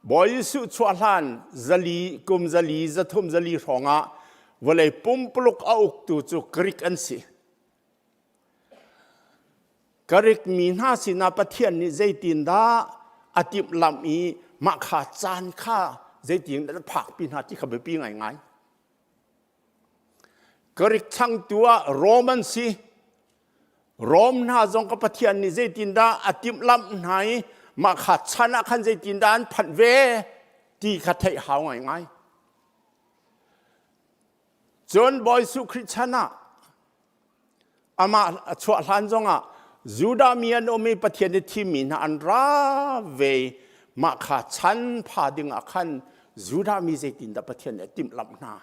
S15: Bawi Jesuh chuah hlan zali kum zali zathum zali hrawngah vawlei pumpuluk a uktu cu Greek an si. Greek mi hna sinah Pathian nih zeitindah a timhlamh i mah kha caan kha zeitin dah phakpi hna ti kha biapi ngaingai. Greek changtu ah Rom an si. Rom hna zong ka Pathian nih zeitindah a timhlamh hna i mah kha chan ah khan zeitindah an phanh ve ti kha theih hau ngaingai. Cun Bawi Jesuh Khrih chan ah Amah a chuah hlan zongah Judah mi an um i Pathian i thimmi hna an ra ve i mah kha chan pha ding ah khan Judah mi zeitindah Pathian nih a timhlamh hna.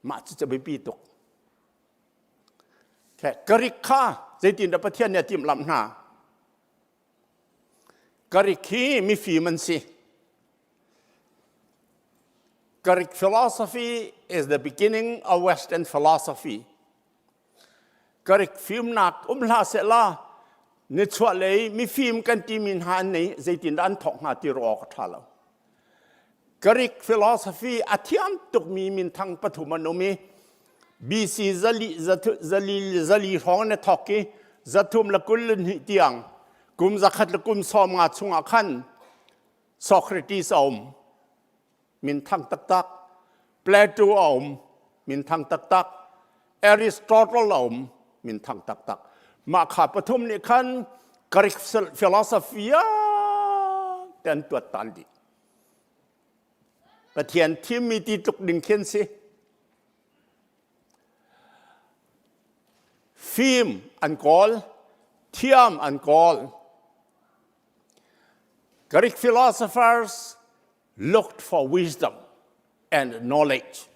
S15: Mah cu ca biapi tuk. Karik kha zeitindah Pathian nih a timhlamh hna. Karik hi mifim an si. Greek philosophy is the beginning of Western philosophy. Greek fimnak um hlah sehla nichuah lei mifim kan timi hna an nei zeitindah an thawk hnga ti ruah awk a ṭha lo. Greek philosophy a thiam tukmi minthang pathum an um i BC zali zali zali hrawng na thawk i 322 tiang kum 190 chungah khan Socrates a um minthang taktak Plato a um minthang taktak Aristotle a um minthang taktak mah kha pathum nih khan Greek philosophy te an tuat tan dih Pathian thimmi ti tluk ding khin si fim an kawl thiam an kawl Greek philosophers looked for wisdom and knowledge.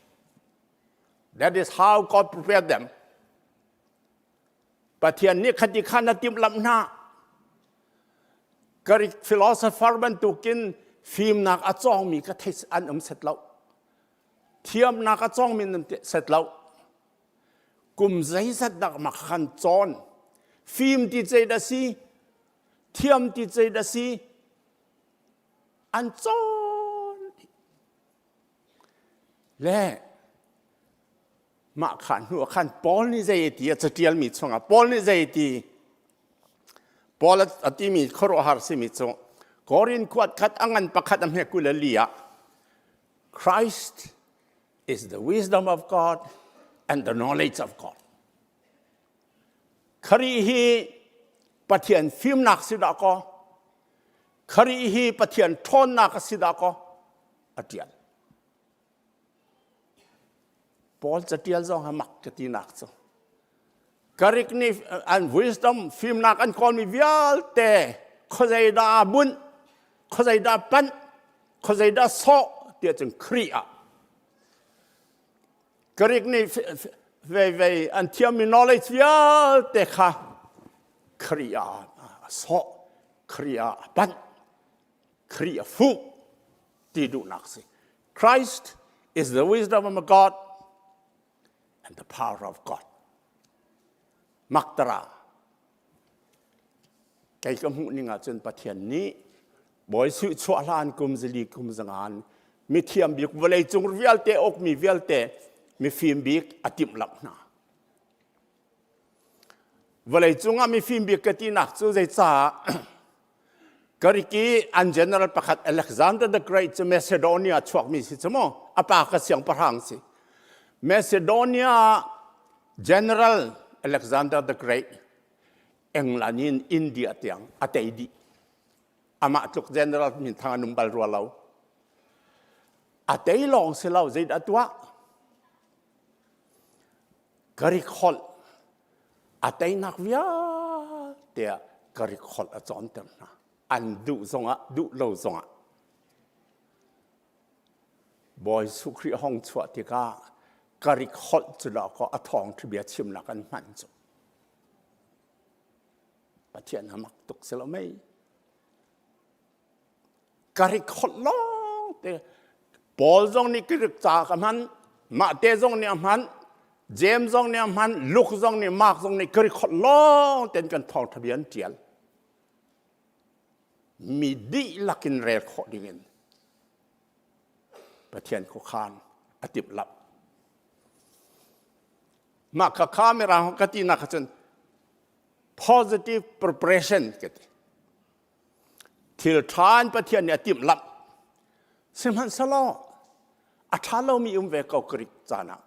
S15: That is how God prepared them. Pathian nih khati khan a timhlamh hna. Greek philosopher bantukin fimnak a cawngmi ka thei an um set lo. Thiamnak a cawngmi an um set lo. Kum zeizat dak mak khan cawn. Fim ti cei da si, thiam ti cei da si, an cawn. Le mah kha hnu ah khan Paul nih zei ti a catialmi chungah Paul nih zei ti Paul a timi khuaruahhar simi cu Korin khuat khat a ngan pakhat a hme 24 ah Christ is the wisdom of God and the knowledge of God. Khari hi Pathian fimnak si dah kaw Khari hi Pathian ṭhawnnak a si dah kaw a ṭial. Paul catial zong ha mak ka tinak cu. Greek nih an wisdom fimnak an kawlmi vialte khuazei dah bunh, khuazei dah panh, khuazei dah sawh tiah cun Khrih ah. Greek nih vei vei an thiammi knowledge vialte kha Khrih ah a sawh, Khrih ah a panh, Khrih a fuh ti duhnak si. Christ is the wisdom of God and the power of God. Maktara. Kei ka hmuh ning ahcun Pathian nih Bawi Suh chuah hlan kum zili kum zangan mithiam bik vawlei cung vialte ukmi vialte mifim bik a timhlamh hna. Vawlei cungah mifim bik ka tinak cu zeicah Greek i an general pakhat Alexander the Great cu Macedonia chuakmi si cu mu a pa ka siangpahrang si. Macedonia general Alexander the Great England in India tiang a tei dih. Amah tluk general minthang a nung bal rua lo. A tei lawng si lo zeidah tuah? Greek holh a teinak vialte ah Greek holh a cawnter hna. An duh zongah duh lo zongah. Bawi Jesuh Khrih hong chuah tikah Greek holh cu dawkaw a thawngṭha bia chimnak an hman cu. Pathian a mak tuk si lo mei. Greek holh lawng te Paul zong nih Greek ca ka hman Mate zong nih a hman James zong nih a hman Luke zong nih Mark zong nih Greek holh lawng ten kan thawngtha bia an tial mi dihlak in rel khawh ding in Pathian khuakhan a timhlamh mah kha kha mirang ka ti nak kha cun positive preparation ka ti Thil ṭha in Pathian nih a timhlamh. Sihmanhsehlaw a ṭha lomi um ve ko Greek caan ah.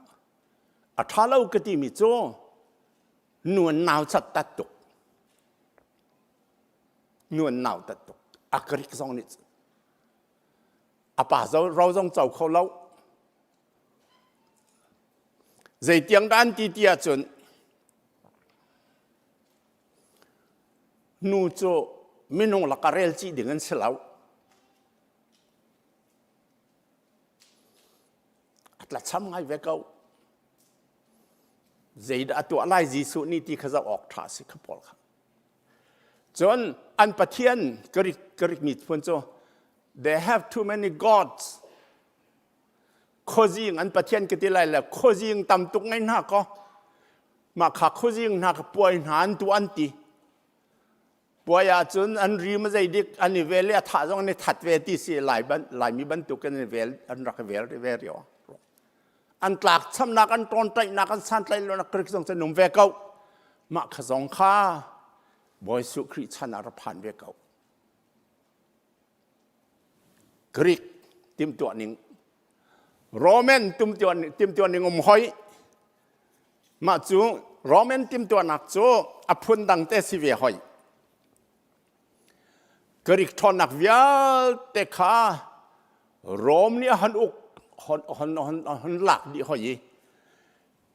S15: A ṭha lo ka timi cu nu an nau cat tat tuk. Nu an nau tat tuk. A Greek zong nih a pa ro zong co kho lo. Zeitiang dah an ti ti ahcun Nu cu minung lak ah rel chih ding an si lo. A tlacham ngai ve ko. Zeidah a tuah lai Jesuh nih ti kha zoh awk ṭha si kha pawl kha. Cun an Pathian Greek Greek miphun cu they have too many gods. Khuazing an Pathian ka ti lai le khuazing tam tuk ngei hna kaw mah kha khuazing hna kha puai hna an tu an ti. Puai ahcun an ri ma zei dik an i vel i a thah zong an i that ve ti si Lai ban, Laimi bantuk in an i vel an rak i vel ve rio. An tlak chamnak an ṭawnṭaihnak an santlaih lonak Greek zong cu nung ve ko. Mah kha zong kha Bawi Jesuh Khrih chan ah ra phan ve ko. Greek timhtuah ning Roman timhtuah ning um hoi mah cu Roman timhtuahnak cu a phun dang te si ve hoi Greek ṭhawnnak vialte kha Rome nih a hon uk hon hon hon hon lak dih hoi i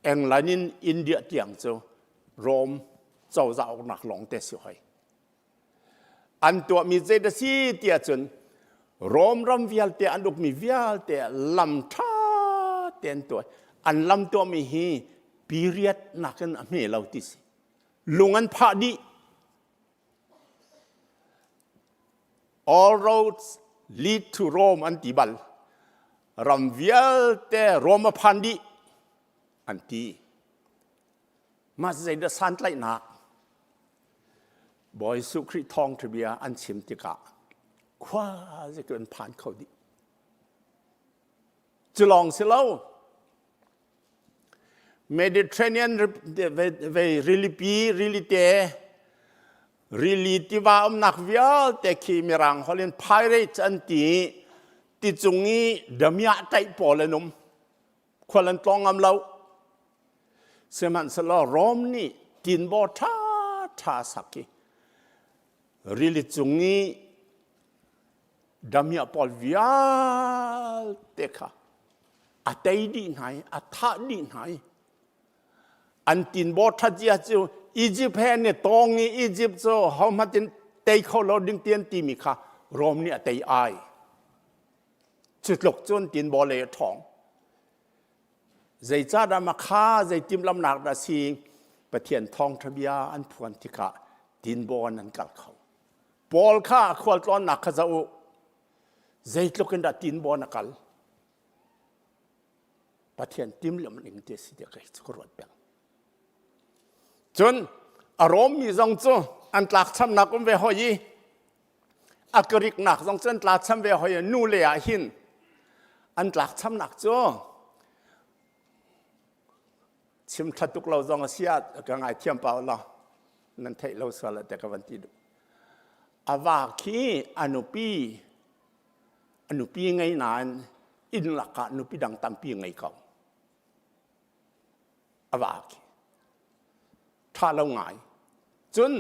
S15: England in India tiang cu Rome cozah uknak lawng te si hoi An tuahmi zei dah si tiah cun Rom ram vialte an ukmi vialte lam ṭha tein tuah. An lam tuahmi hi period nakin a hme lo ti si. Lung an phah dih. All roads lead to Rome an ti bal. Ram vialte Rome a phan dih an ti. Mah zeidah santlaihnak? Bawi Jesuh Khrih thawngṭha bia an chim tikah khua zeitluk an phan kho dih. Cu lawng si lo. Mediterranean rilipi rilite rili tiva umnak vialte khi mirang holh in pirates an ti ti cung i damiah taih pawl an um khual an tlawng ngam lo sihmanhsehlaw Rome nih tinbaw ṭha ṭha sak i rili cung i damiah pawl vialte kha a tei dih hna i a thah dih hna i an tinbaw ṭhatzia cu Egypt he an i tawng i Egypt cu hohmanh in tei kho lo ding ti an timi kha Rome nih a tei ai. Cu tluk cun tinbaw lei a ṭhawng. Zeicahdah ma kha zei timhlamnak dah si Pathian thawngṭha bia an phuan tikah tinbaw in an kal kho. Paul kha a khualtlawnnak kha zoh u. Zeitluk in dah tinbaw na kal? Pathian timhlamh ning ti a si tiah kei cu ka ruat peng. Cun a Rom mi zong cu an tlakchamnak um ve hoi i a Greek-nak zong cu an tlakcham ve hoi i nu le ah hin an tlakchamnak cu chim ṭha tuk lo zong a si ah ka ngaithiam pa law nan theih lo sual ah te ka van ti duh. A va khi a nupi a nupi ngei nain inn lakah nupi dang tampi ngei ko. A va khi ṭha lo ngai. Cun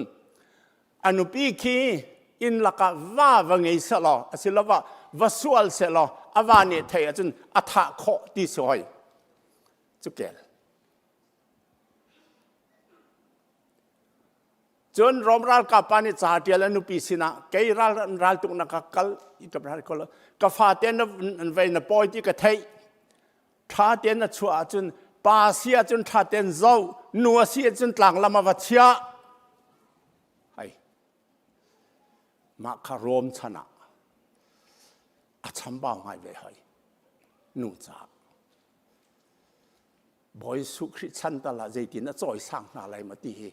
S15: a nupi khi inn lakah va va ngei sehlaw asiloah va sual sehlaw a va nih thei ahcun a thah khawh ti si hoi. Cu kel. Cun Rom ralkap pa nih ca ṭial a nupi sinah kei ral raltuknak ka kal ka fate na vei na pawi ti ka theih ṭha tein na chuah ahcun pa si ahcun ṭha tein zoh nu a si ahcun tlanglam a va chiah hai mah kha Rom chan ah a chambau ngai ve hoi nu caah Bawi Jesuh Khrih chan tal ah zeitin a cawisang hna lai ma ti hi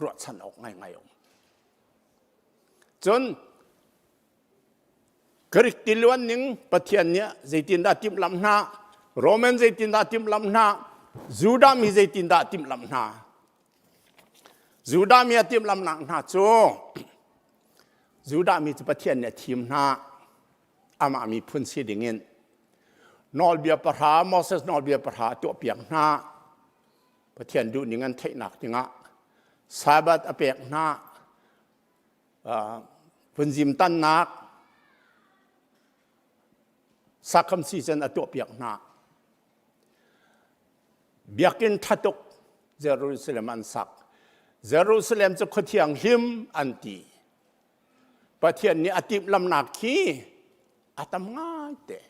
S15: ruahchan awk ngaingai um. Cun Greek tiluan ning Pathian nih zeitindah timhlamh hna, Roman zeitindah timhlamh hna, Judah mi zeitindah timhlamh hna. Judah mi a timhlamhnak hna cu Judah mi cu Pathian nih a thim hna. Amah miphun si dingin nawlbia pahra Moses nawlbia pahra a tuahpiak hna. Pathian duhning an theihnak dingah Sabbath a pek hna. Phunzim tannak circumcision a tuahpiak hna. Biakinn ṭha tuk Jerusalem an sak. Jerusalem cu khua thianghlim an ti. Pathian nih a timhlamnak khi a tam ngaite.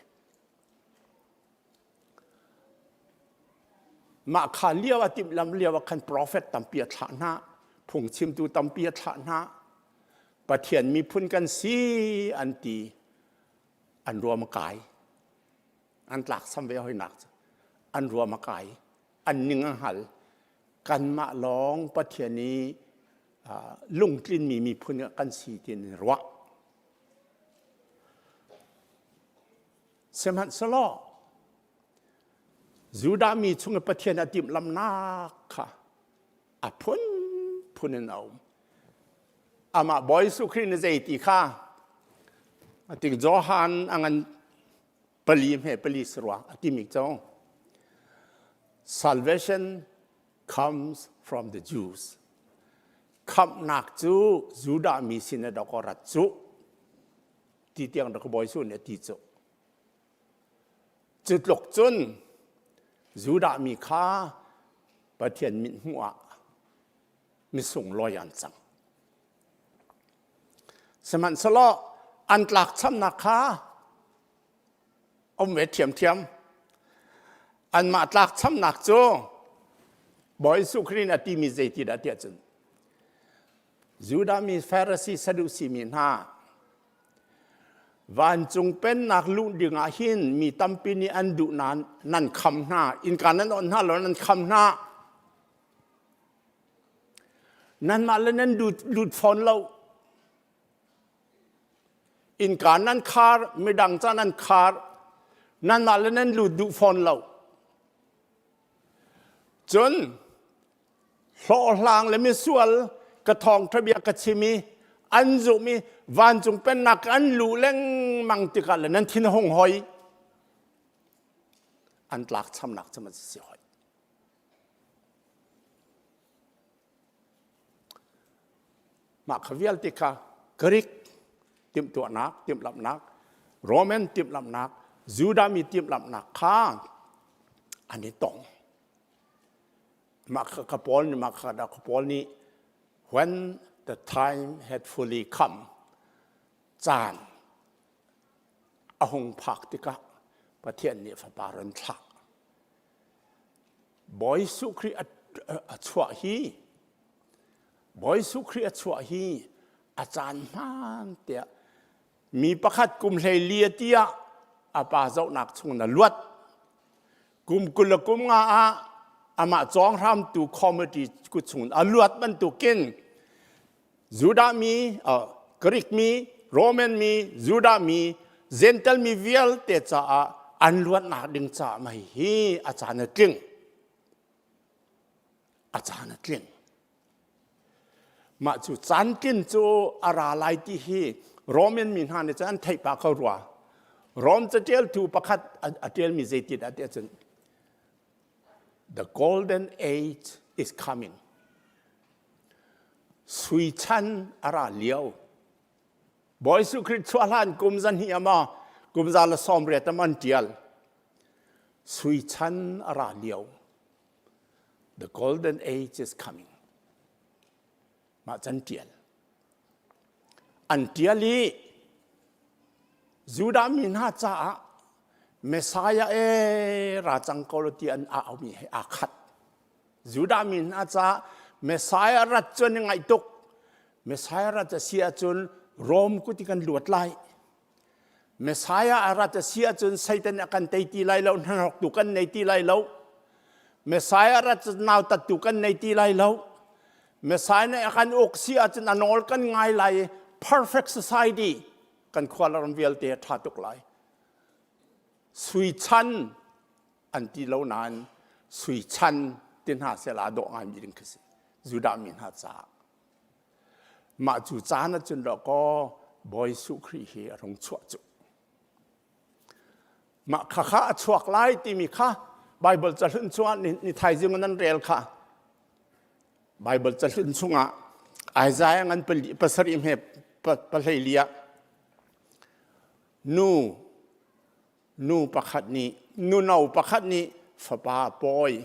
S15: Mah kha lio a timhlam lio ah khan profet tampi a thlah hna, phungchimtu tampi a thlah hna. Pathian miphun kan si an ti. An ruam a kai. An tlak sam ve hoinak cu. An ruam a kai. An ning a hngal. Kanmah lawng Pathian i lungtlinmi miphun kan si ti in ruah. Sihmanhsehlaw Judah mi chung i Pathian a timhlamnak kha a phunphun in a um. Amah Bawi Jesuh Khrih nih zei ti kha a ti Johan a ngan pali hme pali saruang a timi cu salvation comes from the Jews. Khamhnak cu Judah mi sin a dok rat cu ti tiang rak Bawi Jesuh nih a ti cu. Cu tluk cun Judah mi kha Pathian mit hmuh ah misunglawi an cang. Sihmanhsehlaw an tlakchamnak kha um ve ṭhiamṭhiam. Anmah tlakchamnak cu Bawi Jesuh Khrih nih a timi zeiti dah tiah cun Judah mi Pharisee Sadusi mi hna vancung pennak luh ding ah hin mi tampi nih an duh nain nan kham hna innka nan on hna lo nan kham hna nanmah le nan lut fawn lo Innka nan khar, midang ca nan khar, nanmah le nan lut duh fawn lo. Cun hlawhhlang le misual ka thawngṭha bia ka chim i an zumh i vancung pennak an luh lengmang tikah le nan thin a hung hoi. An tlakchamnak cu man si hoi. Mah kha vialte kha Greek timhtuahnak, timhlamhnak, Roman timhlamhnak, Judah mi timhlamhnak kha an i tong. Mah kha ka Paul nih mah kha dah ka Paul nih when the time had fully come caan a hung phak tikah Pathian nih fapa run thlah. Bawi Jesuh Khrih a chuah hi Bawi Jesuh Khrih a chuah hi a caan hmaan tiah mi pakhat kum 14 a ti ah a pa zohnak chung na luat kum 20 le kum nga ah amah cawnghramtu committee kut chung a luat bantukin Judah mi, Greek mi, Roman mi, Judah mi, Gentile mi vialte caah an luatnak ding caah mei hi a caan a tling. A caan a tling. Mah cu caan tlin cu a ra lai ti hi Roman mi hna nih cun an theih pah ko rua. Rom catialtu pakhat a ṭialmi zeitin ah tiah cun The golden age is coming. Sui chan a ra lio. Bawi Jesuh Khrih chuah hlan kum za hnih ah maw kum za le 80 ah an ṭial. Sui chan a ra lio. The golden age is coming. Mah can ṭial. An ṭial i Judah mi hna caah Messiah e ra cang ko lo ti an aumi he aa khat. Judah mi hna caah Messiah rat cu an i ngaih tuk. Messiah rat a si ahcun Rom kut i kan luat lai. Messiah a rat a si ahcun Satan a kan tei ti lai lo, hnahnawktu kan nei ti lai lo. Messiah rat cu nautattu kan nei ti lai lo. Messiah nih a kan uk si ahcun a nawl kan ngai lai i perfect society kan khua le ram vialte a ṭha tuk lai. Sui chan an ti lo nain sui chan ti hna seh la dawh ngaimi ding khi si Judah mi hna caah mah cu caan ahcun dah kaw Bawi Jesuh Khrih hi a rung chuah cu mah kha kha a chuak lai timi kha Bible cahlun chungah ni thaizing nan rel kha Bible cahlun chungah Isaiah ngan pasarih hme pahlei ah nu Nu pakhat nih nuno pakhat nih fapa pawi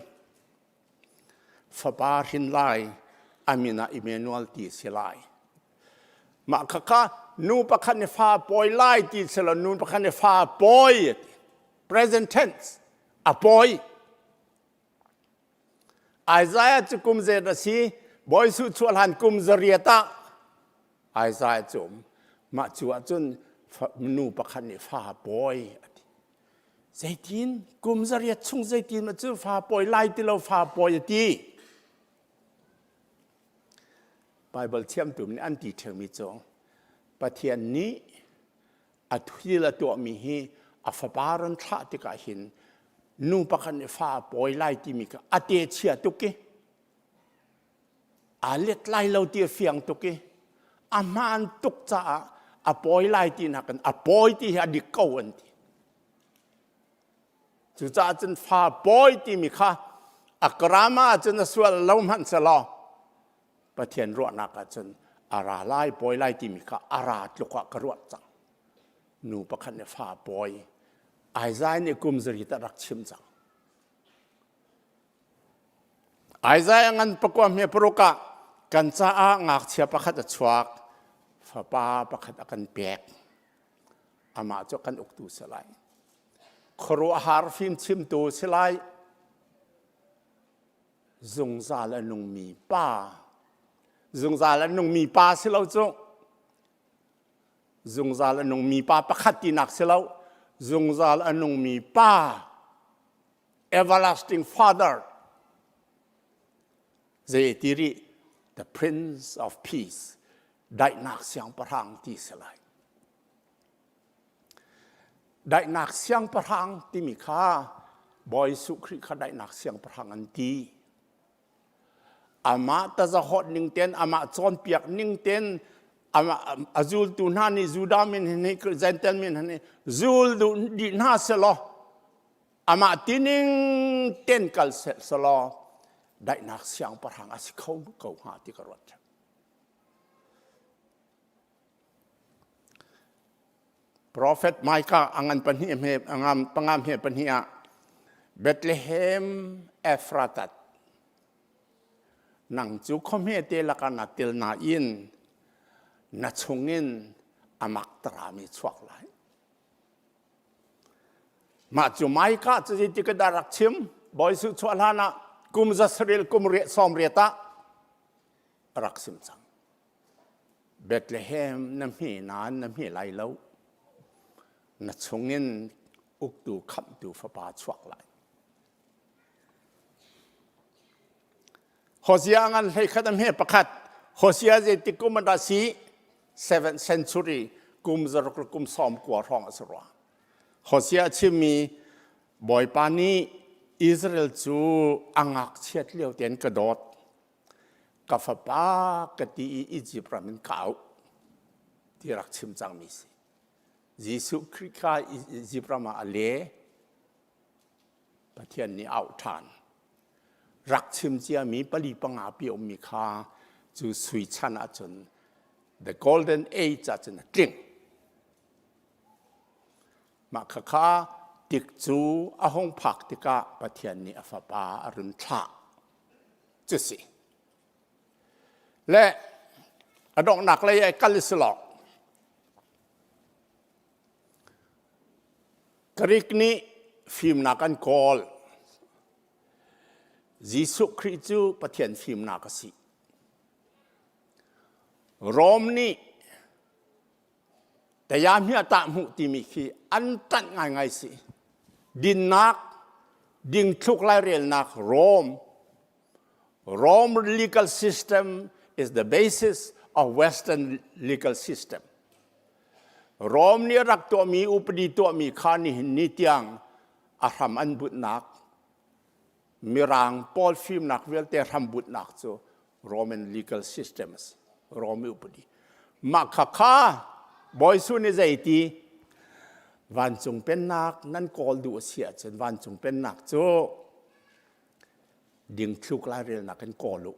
S15: fapa hrin lai a min ah Emmanuel ti si lai. Mah khakha nu pakhat nih fa pawi lai ti si lo nu pakhat nih fa pawi present tense a pawi Isaiah cu kum zet a si Bawi Jesuh chuah hlan kum zariat ah Isaiah cu um mah cu ahcun nu pakhat nih fa pawi a ti zeitin kum zariat chung zeitin cu fa pawi lai ti lo fa pawi a ti Bible thiamtu nih an ti ṭheumi cu Pathian nih a thil a tuahmi hi a fapa ran thlah tikah hin nu pakhat nih fa a pawi lai timi kha a te chia tuk i aa let lai lo ti a fiang tuk i a hmaan tuk caah a pawi lai ti nakin a pawi ti hi a dik ko an ti. Cucaah cun fa pawi timi kha a karama ahcun a sual lo hmanh selaw Pathian ruahnak ahcun a ra lai pawi lai timi kha a ra tluk ah ka ruah cang. Nu pakhat nih fa pawi Isaiah nih kum zari ta rak chim cang. Isaiah ngan pakua hme paruk ah kan caah ngakchia pakhat a chuak fapa pakhat a kan pek amah cu kan uktu si lai khuaruahhar fimchimtu si lai. Zungzal a nungmi Pa. Zungzal a nungmi Pa si lo cu. Zungzal a nungmi Pa pakhat tinak si lo. Zungzal a nungmi Pa. Everlasting Father. Zei ti rih? The Prince of Peace. Daihnak siangpahrang ti si lai. Daihnak siangpahrang timi kha Bawi Jesuh Khrih kha daihnak siangpahrang an ti. Amah tazahawt ning ten, amah cawnpiak ning ten, amah a zultu hna nih Judah min hi Gentile min hi zul duh dih hna selaw amah tining ten kal selaw daihnak siangpahrang a si kho ko hnga ti ka ruat. Profet Micah a ngan pahnih hme a ngam panga hme pahnih ah Bethlehem Ephratat nang cu khuahme te lakah na tel nain na chungin amak tarami chuak lai. Mah cu Micah cu zeitik dah rak chim? Bawi Jesuh chuah hlan ah kum zasaril kum riat sawm riat ah a rak sim cang. Bethlehem na hme nain na hme lai lo. Na chungin uktu khamhtu fapa chuak lai. Hosea ngan hlei khat a hme pakhat. Hosea zeitik kum a si? 7th century kum zaruk le kum sawm kua hrawng a si rua. Hosea chimmi Bawipa nih Israel cu a ngakchiat lio tein ka dawt. Ka fapa ka ti i Izipt ram in ka auh ti rak chim cangmi si. Jesuh Khrih kha Izipt ram ah a le. Pathian nih auh ṭhan. Rak chim ciami pali panga pi ummi kha cu sui chan ahcun the golden age ahcun a tling. Mah khakha tik cu a hung phak tikah Pathian nih a fapa a run thlah. Cu si. Le a donghnak lei ai kal si lo. Greek nih fimnak an kawl. Jesuh Khrih cu Pathian fimnak a si. Rom nih Tayahmia tah hmuh timi khi an ṭanh ngaingai si. Dinnak, dingthluk lairelnak Rome. Rome legal system is the basis of Western legal system. Rome nih rak tuahmi upadi tuahmi kha nihin ni tiang a hram an bunhnak Mirang pawl fimnak vialte hram bunhnak cu Roman legal system a si. Rome upadi. Mah kha kha Bawi Su nih zeiti vancung pennak nan kawl duh a si ahcun vancung pennak cu dingthluk lairelnak in kawl u.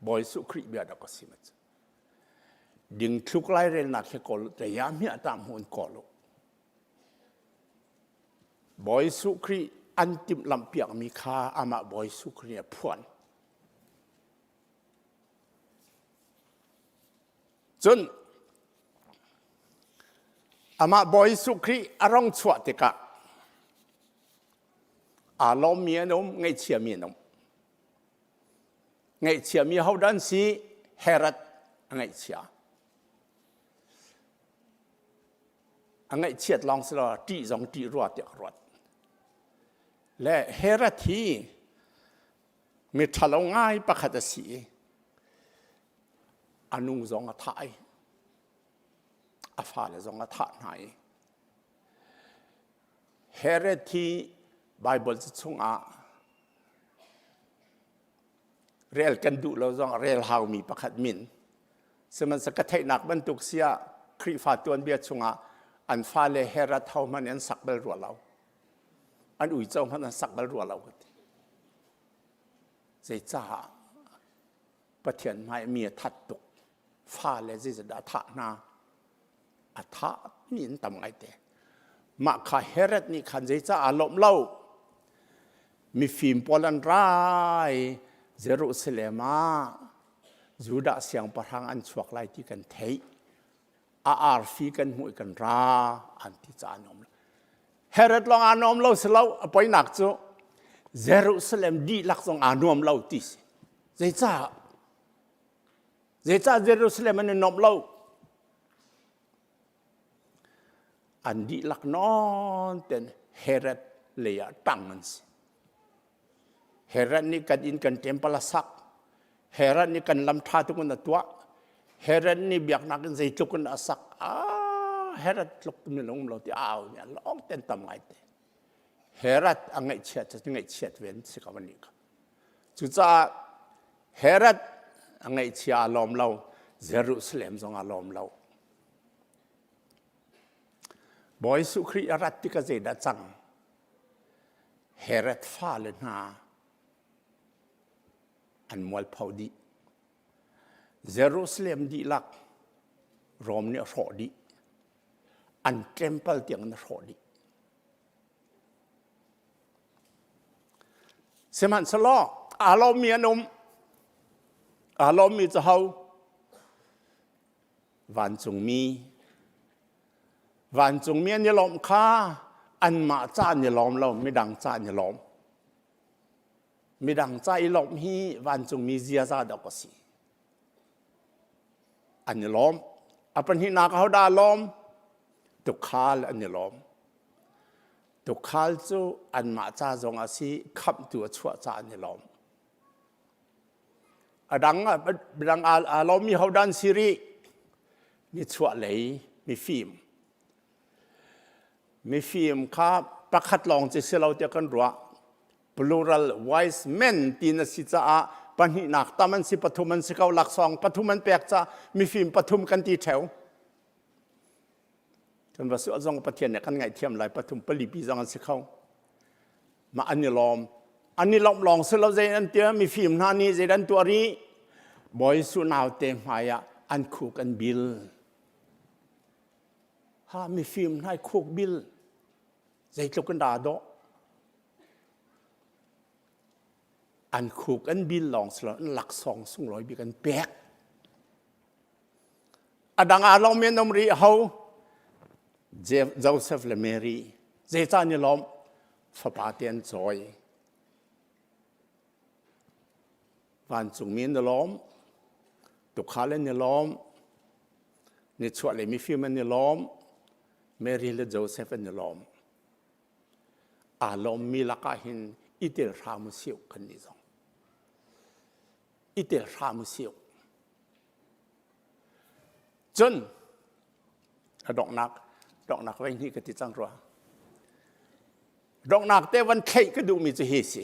S15: Bawi Su Khrih bia dak a si ma cu. Dingthluk lairelnak hi kawl u, taya hmiah ta hmu in kawl u. Bawi Jesuh Khrih an timhlamhpiakmi kha amah Bawi Jesuh Khrih nih a phuan. Cun amah Bawi Jesuh Khrih a rong chuah tikah aa lawmmi an um, ngaihchiami an um. Ngaihchiami hodah an si? Herod a ngaihchia. A ngaihchiat lawng si lo ṭih zong ṭih rua tiah ka ruat. Le Herod hi mi ṭhalo ngai pakhat a si i a nu zong a thah i a fale zong a thah hna i Herod hi Baibal chungah rel kan duh lo zong rel haumi pakhat min Sihmanhsehlaw ka theihnak bantuk si ah Khrihfa tuanbia chungah an fale Herod ho hmanh an sak bal rua lo. An uico hmanh an sak bal rua lo ka ti. Zeicaah Pathian hmai mi a that tuk. Fale zeizat a thah hna. A thah mi an tam ngaite. Mah kha Herod nih khan zeicah aa lawmh lo? Mifim pawl an rai Jerusalem ah Judah siangpahrang an chuak lai ti kan theih. A arfi kan hmuh i kan ra an ti caah an um lo. Herod lawng an um lo si lo a poinak cu. Jerusalem dihlak zong aa nuam lo ti si. Zeicah? Zeicah Jerusalem an i nuamh lo? An dihlak nawn ten Herod lei ah ṭang an si. Herod nih kan inn kan temple a sak. Herod nih kan lam ṭha tuk in a tuah. Herod nih biaknak in zeitluk in a sak. Ah, Herod tluk minung um lo ti au mi an lawng ten tam ngai te. Herod a ngaihchiat cu ngaihchiat ve an si ko an nih kha. Cucaah Herod a ngaihchia a lawm lo, Jerusalem zong a lawm lo. Bawi Jesuh Khrih a rat tikah zeidah cang? Herod fale hna an mualpho dih. Jerusalem dihlak Rom nih a hrawh dih. An temple tiang in a hrawh dih. Sihmanhsehlaw aa lawmmi an um. Aa lawmmi cu ho? Vancungmi. Vancungmi an i lawmh kha anmah ca an i lawm lo, midang ca an i lawm. Midang ca i lawmh hi vancungmi ziaza dawk a si. An i lawm. A pahnihnak ahodah a lawm? Tukhal an i lawm. Tukhal cu anmah ca zong a si, khamhtu a chuah ca an i lawm. A dang dang aa lawmmi hodah an si rih? Nichuah lei mifim. Mifim kha pakhat lawng ci si lo tiah kan ruah. Plural wise men ti na si caah pahnihnak tam an si pathum an si ko laksawng pathum an pek caah mifim pathum kan ti theo. Kan va sual zong Pathian nih kan ngaihthiam lai pathum pali pi zong an si kho. Mah an i lawm. An i lawmh lawng si lo zei an tia mifim hna nih zei an tuah rih. Bawi Jesuh naute hmai ah an khuk an bil. Ha mifim hna khuk bil. Zeitluk in dah dawh. An khuk an bil lawng si lo an laksawng sunglawi bik an pek. A dang aa lawmmi an um rih ho? Joseph le Mary. Zeicah an i lawmh? Fapa te an cawi. Vancungmi an i lawm. Tukhal an i lawm. Nichuah le mifim an i lawm. Mary le Joseph an i lawm. Aa lawmmi lakah hin i tel hram u sih kan nih zong. I tel hram u sih. Cun a donghnak donghnak vei hnih ka ti cang rua. Donghnak te van theih ka duhmi cu hi si.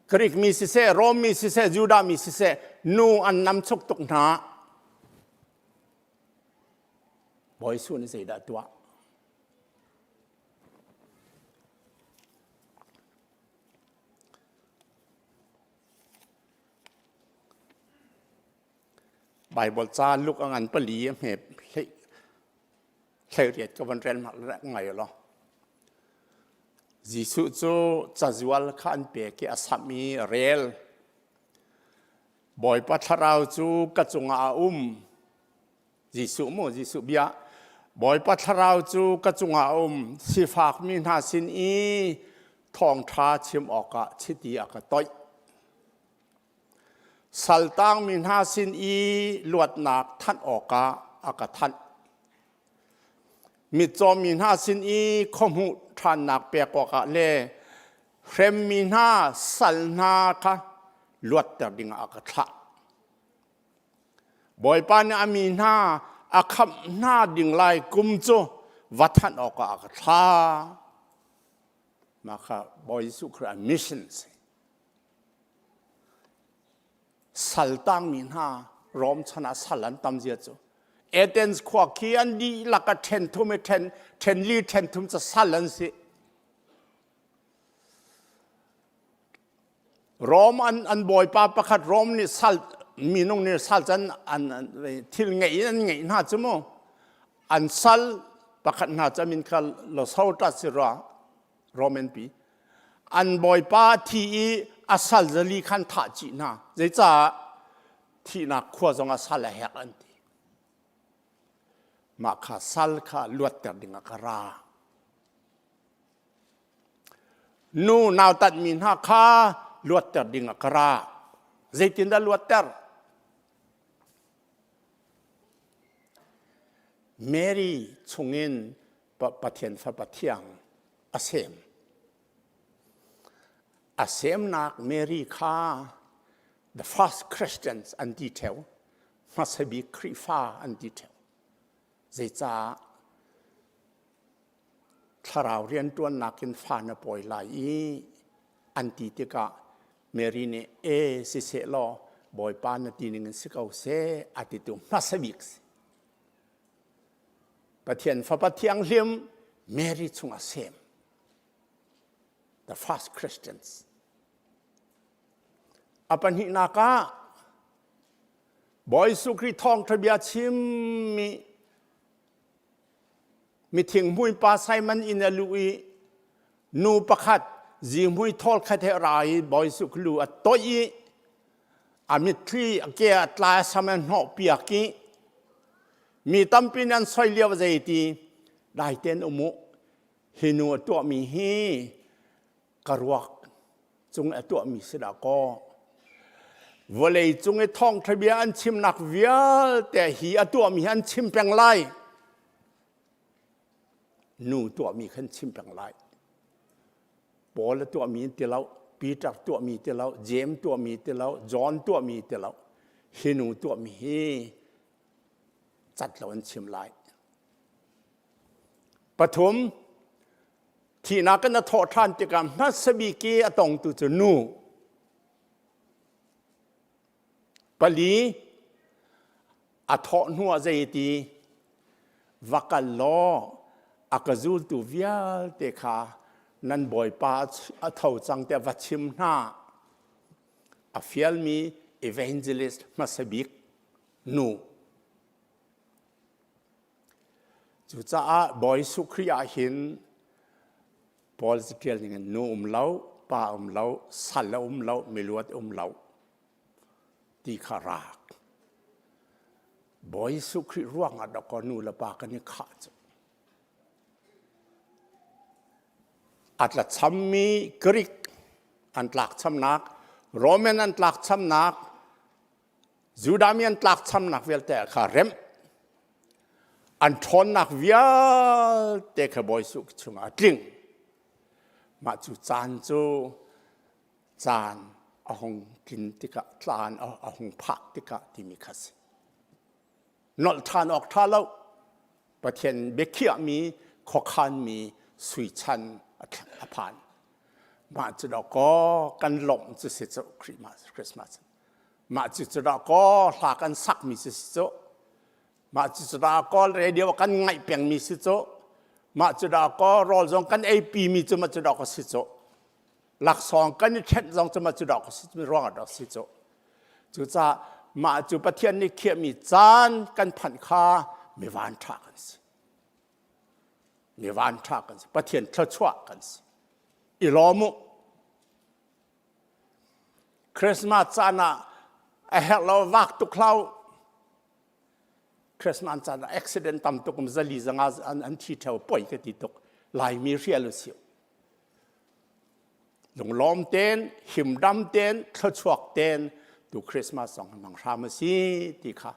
S15: Greek mi siseh, Rom mi siseh, Judah mi siseh, nu an nam chuk tuk hna. Bawi Jesuh nih zeidah tuah? Baibal ca Luke a ngan pali a hme hlei hleiriat ka van rel ngai lo. Jesuh cu cazual kha an pek i a samh i a rel. Bawipa thlarau cu ka cungah a um. Jesuh mu Jesuh bia Bawipa thlarau cu ka cungah a um sifakmi hna sin i thawngṭha chim awkah chiti a ka toih. Saltangmi hna sin i luatnak thanh awkah a ka thanh. Mitcawmi hna sin i khuahmuh ṭhannak pek awkah le hremmi hna sal hna kha luatter dingah a ka thlah. Bawipa nih a mi hna a khamh hna ding lai kum cu va thanh awkah a ka thlah. Mah kha Bawi Jesuh Khrih a mission a si. Sal tangmi hna Rom chan ah sal an tam zia cu Athens khua khi an dihlak a ṭhen thum i ṭhen ṭhen li ṭhen thum cu sal an si. Rom an an bawipa pakhat Rom nih sal minung nih sal can an thil ngeih in an ngeih hna cu mu an sal pakhat hna cu min kha Losota si rua Roman pi an bawipa thi i a sal zali khan thah chih hna zeicah thihnak khua zong ah sal a herh an ti mah kha sal kha luatter ding ah ka ra. Nu nautatmi hna kha luatter ding ah ka ra. Zeitindah luatter? Mary chungin Pathian Fapa Thiang a sem. A semnak Mary kha the first Christians an ti theo. Hmasa bik Khrihfa an ti theo. Zeicah thlarau rianṭuannak in fa na pawi lai i an ti tikah Mary nih e siseh law Bawipa na ti ning in si ko seh a titu hmasa bik si. Pathian Fapa Thianghlim Mary chungah sem. The first Christians. A pahnihnak ah Bawi Jesuh Khrih thawngṭha bia chimmi Mithing pa Simon inn a luh i nu pakhat zihmui thawl khat he ra i Bawi Jesuh lu a toih i a mitthli a ke a tla sam a hnawh piak i mi tampi nih an soi lio zei ti dai ten um u hi nu a tuahmi hi ka ruak cung a tuahmi si dah kaw vawlei cung i thawngṭha bia an chimnak vialte hi a tuahmi hi an chim peng lai nu tuahmi khan chim peng lai Paul a tuahmi ti lo Peter tuahmi ti lo James tuahmi ti lo John tuahmi ti lo hi nu tuahmi hi cat lo an chim lai pathum Thihnak in a thawh ṭhan tikah hmasa bik i a tongtu cu nu. Pali a thawh hnuah zeiti va kal law a ka zultu vialte kha nan bawipa a tho cang tiah va chim hna. A fialmi evangelist hmasa bik nu. Cucaah Bawi Jesuh Khrih ah hin Paul catial ning in nu um lo, pa um lo, sal a um lo, miluat um lo ti kha rak. Bawi Jesuh Khrih ruang ah dawkaw nu le pa kan i khah cu. A tlachammi Greek an tlakchamnak, Roman an tlakchamnak, Judah mi an tlakchamnak vialte kha remh an ṭhawnnak vialte kha Bawi Jesuh chungah a tling. Mah cu caan cu caan a hung tlin tikah tlaan a hung phak tikah timi kha si. Nolh ṭhan awk ṭha lo. Pathian biakhiahmi khuakhanmi sui chan a phan. Mah cu dawkaw kan lawmh cu si cu Christmas. Christmas. Mah cu cu dawkaw hla kan sakmi si si cu. Mah cu cu dawkaw radio kan ngaih pengmi si cu. Mah cu dawkaw rawl zong kan eipi mi cu mah cu dawkaw si cu. Laksawng kan i ṭhenh zong cu mah cu dawkaw si ruangah dawk si cu. Cucaah mah cu Pathian nih khiahmi caan kan phanh kha mi vanṭha kan si. Mi vanṭha kan si. Pathian thluachuah kan si. I lawm u. Christmas caan ah a herh lo vak tuk hlah u. Christmas caan ah accident tam tuk um zali zanga an thi ṭheo poi ka ti tuk. Laimi hrial u si. Lunglawm ten, himdam ten, thluachuak ten tu Christmas zong hmang hram a si ti kha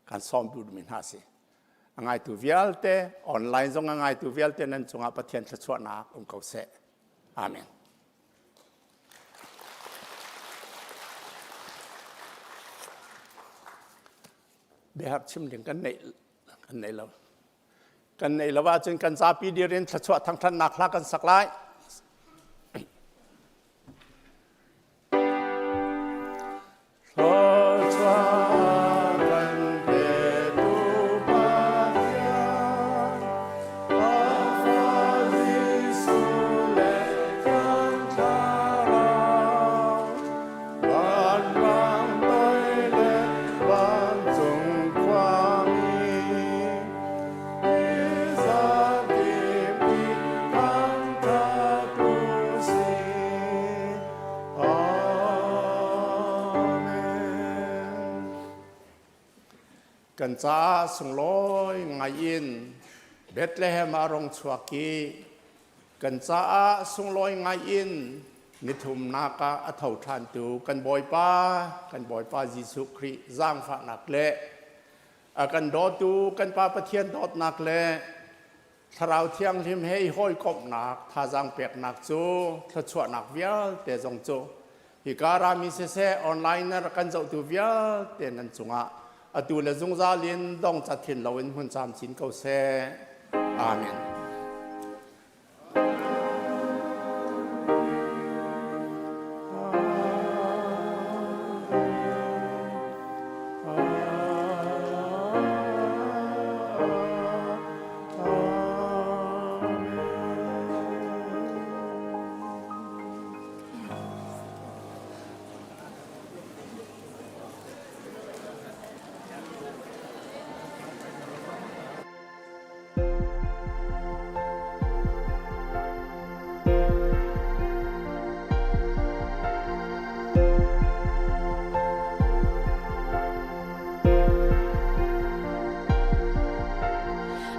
S15: kan sawm duhmi hna si. A ngaitu vialte, online zong a ngaitu vialte nan cungah Pathian thluachuahnak um ko seh. Amen. Biahar chim ding kan neih kan nei lo. Kan neih lo ahcun kan zapi dir in thluachuah thangthatnak hla kan sak lai. Thluachuah kan petu Pathian, a Fa Jesuh le Thiang Thlarau, vanrang toi le vancung khuami, Zakip i thangṭhat u sih. Amen. Kan caah sunglawi ngai in Bethlehem ah rong chuak i. Kan caah sunglawi ngai in nithumnak ah a tho ṭhantu kan Bawipa, kan Bawipa Jesuh Khrih zaangfahnak le a kan dawtu kan Pa Pathian dawtnak le Thlarau Thianghlim he i hawikomhnak thazaang peknak cu thluachuahnak vialte zong cu hika rami siseh online na rak kan zohtu vialte nan cungah atu le zungzal in dong cat hin loin hmun camcin ko seh. Amen.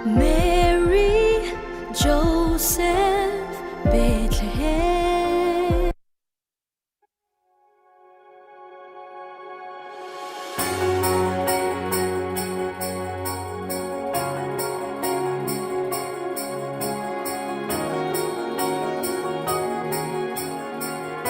S7: Mary, Joseph, Bethlehem.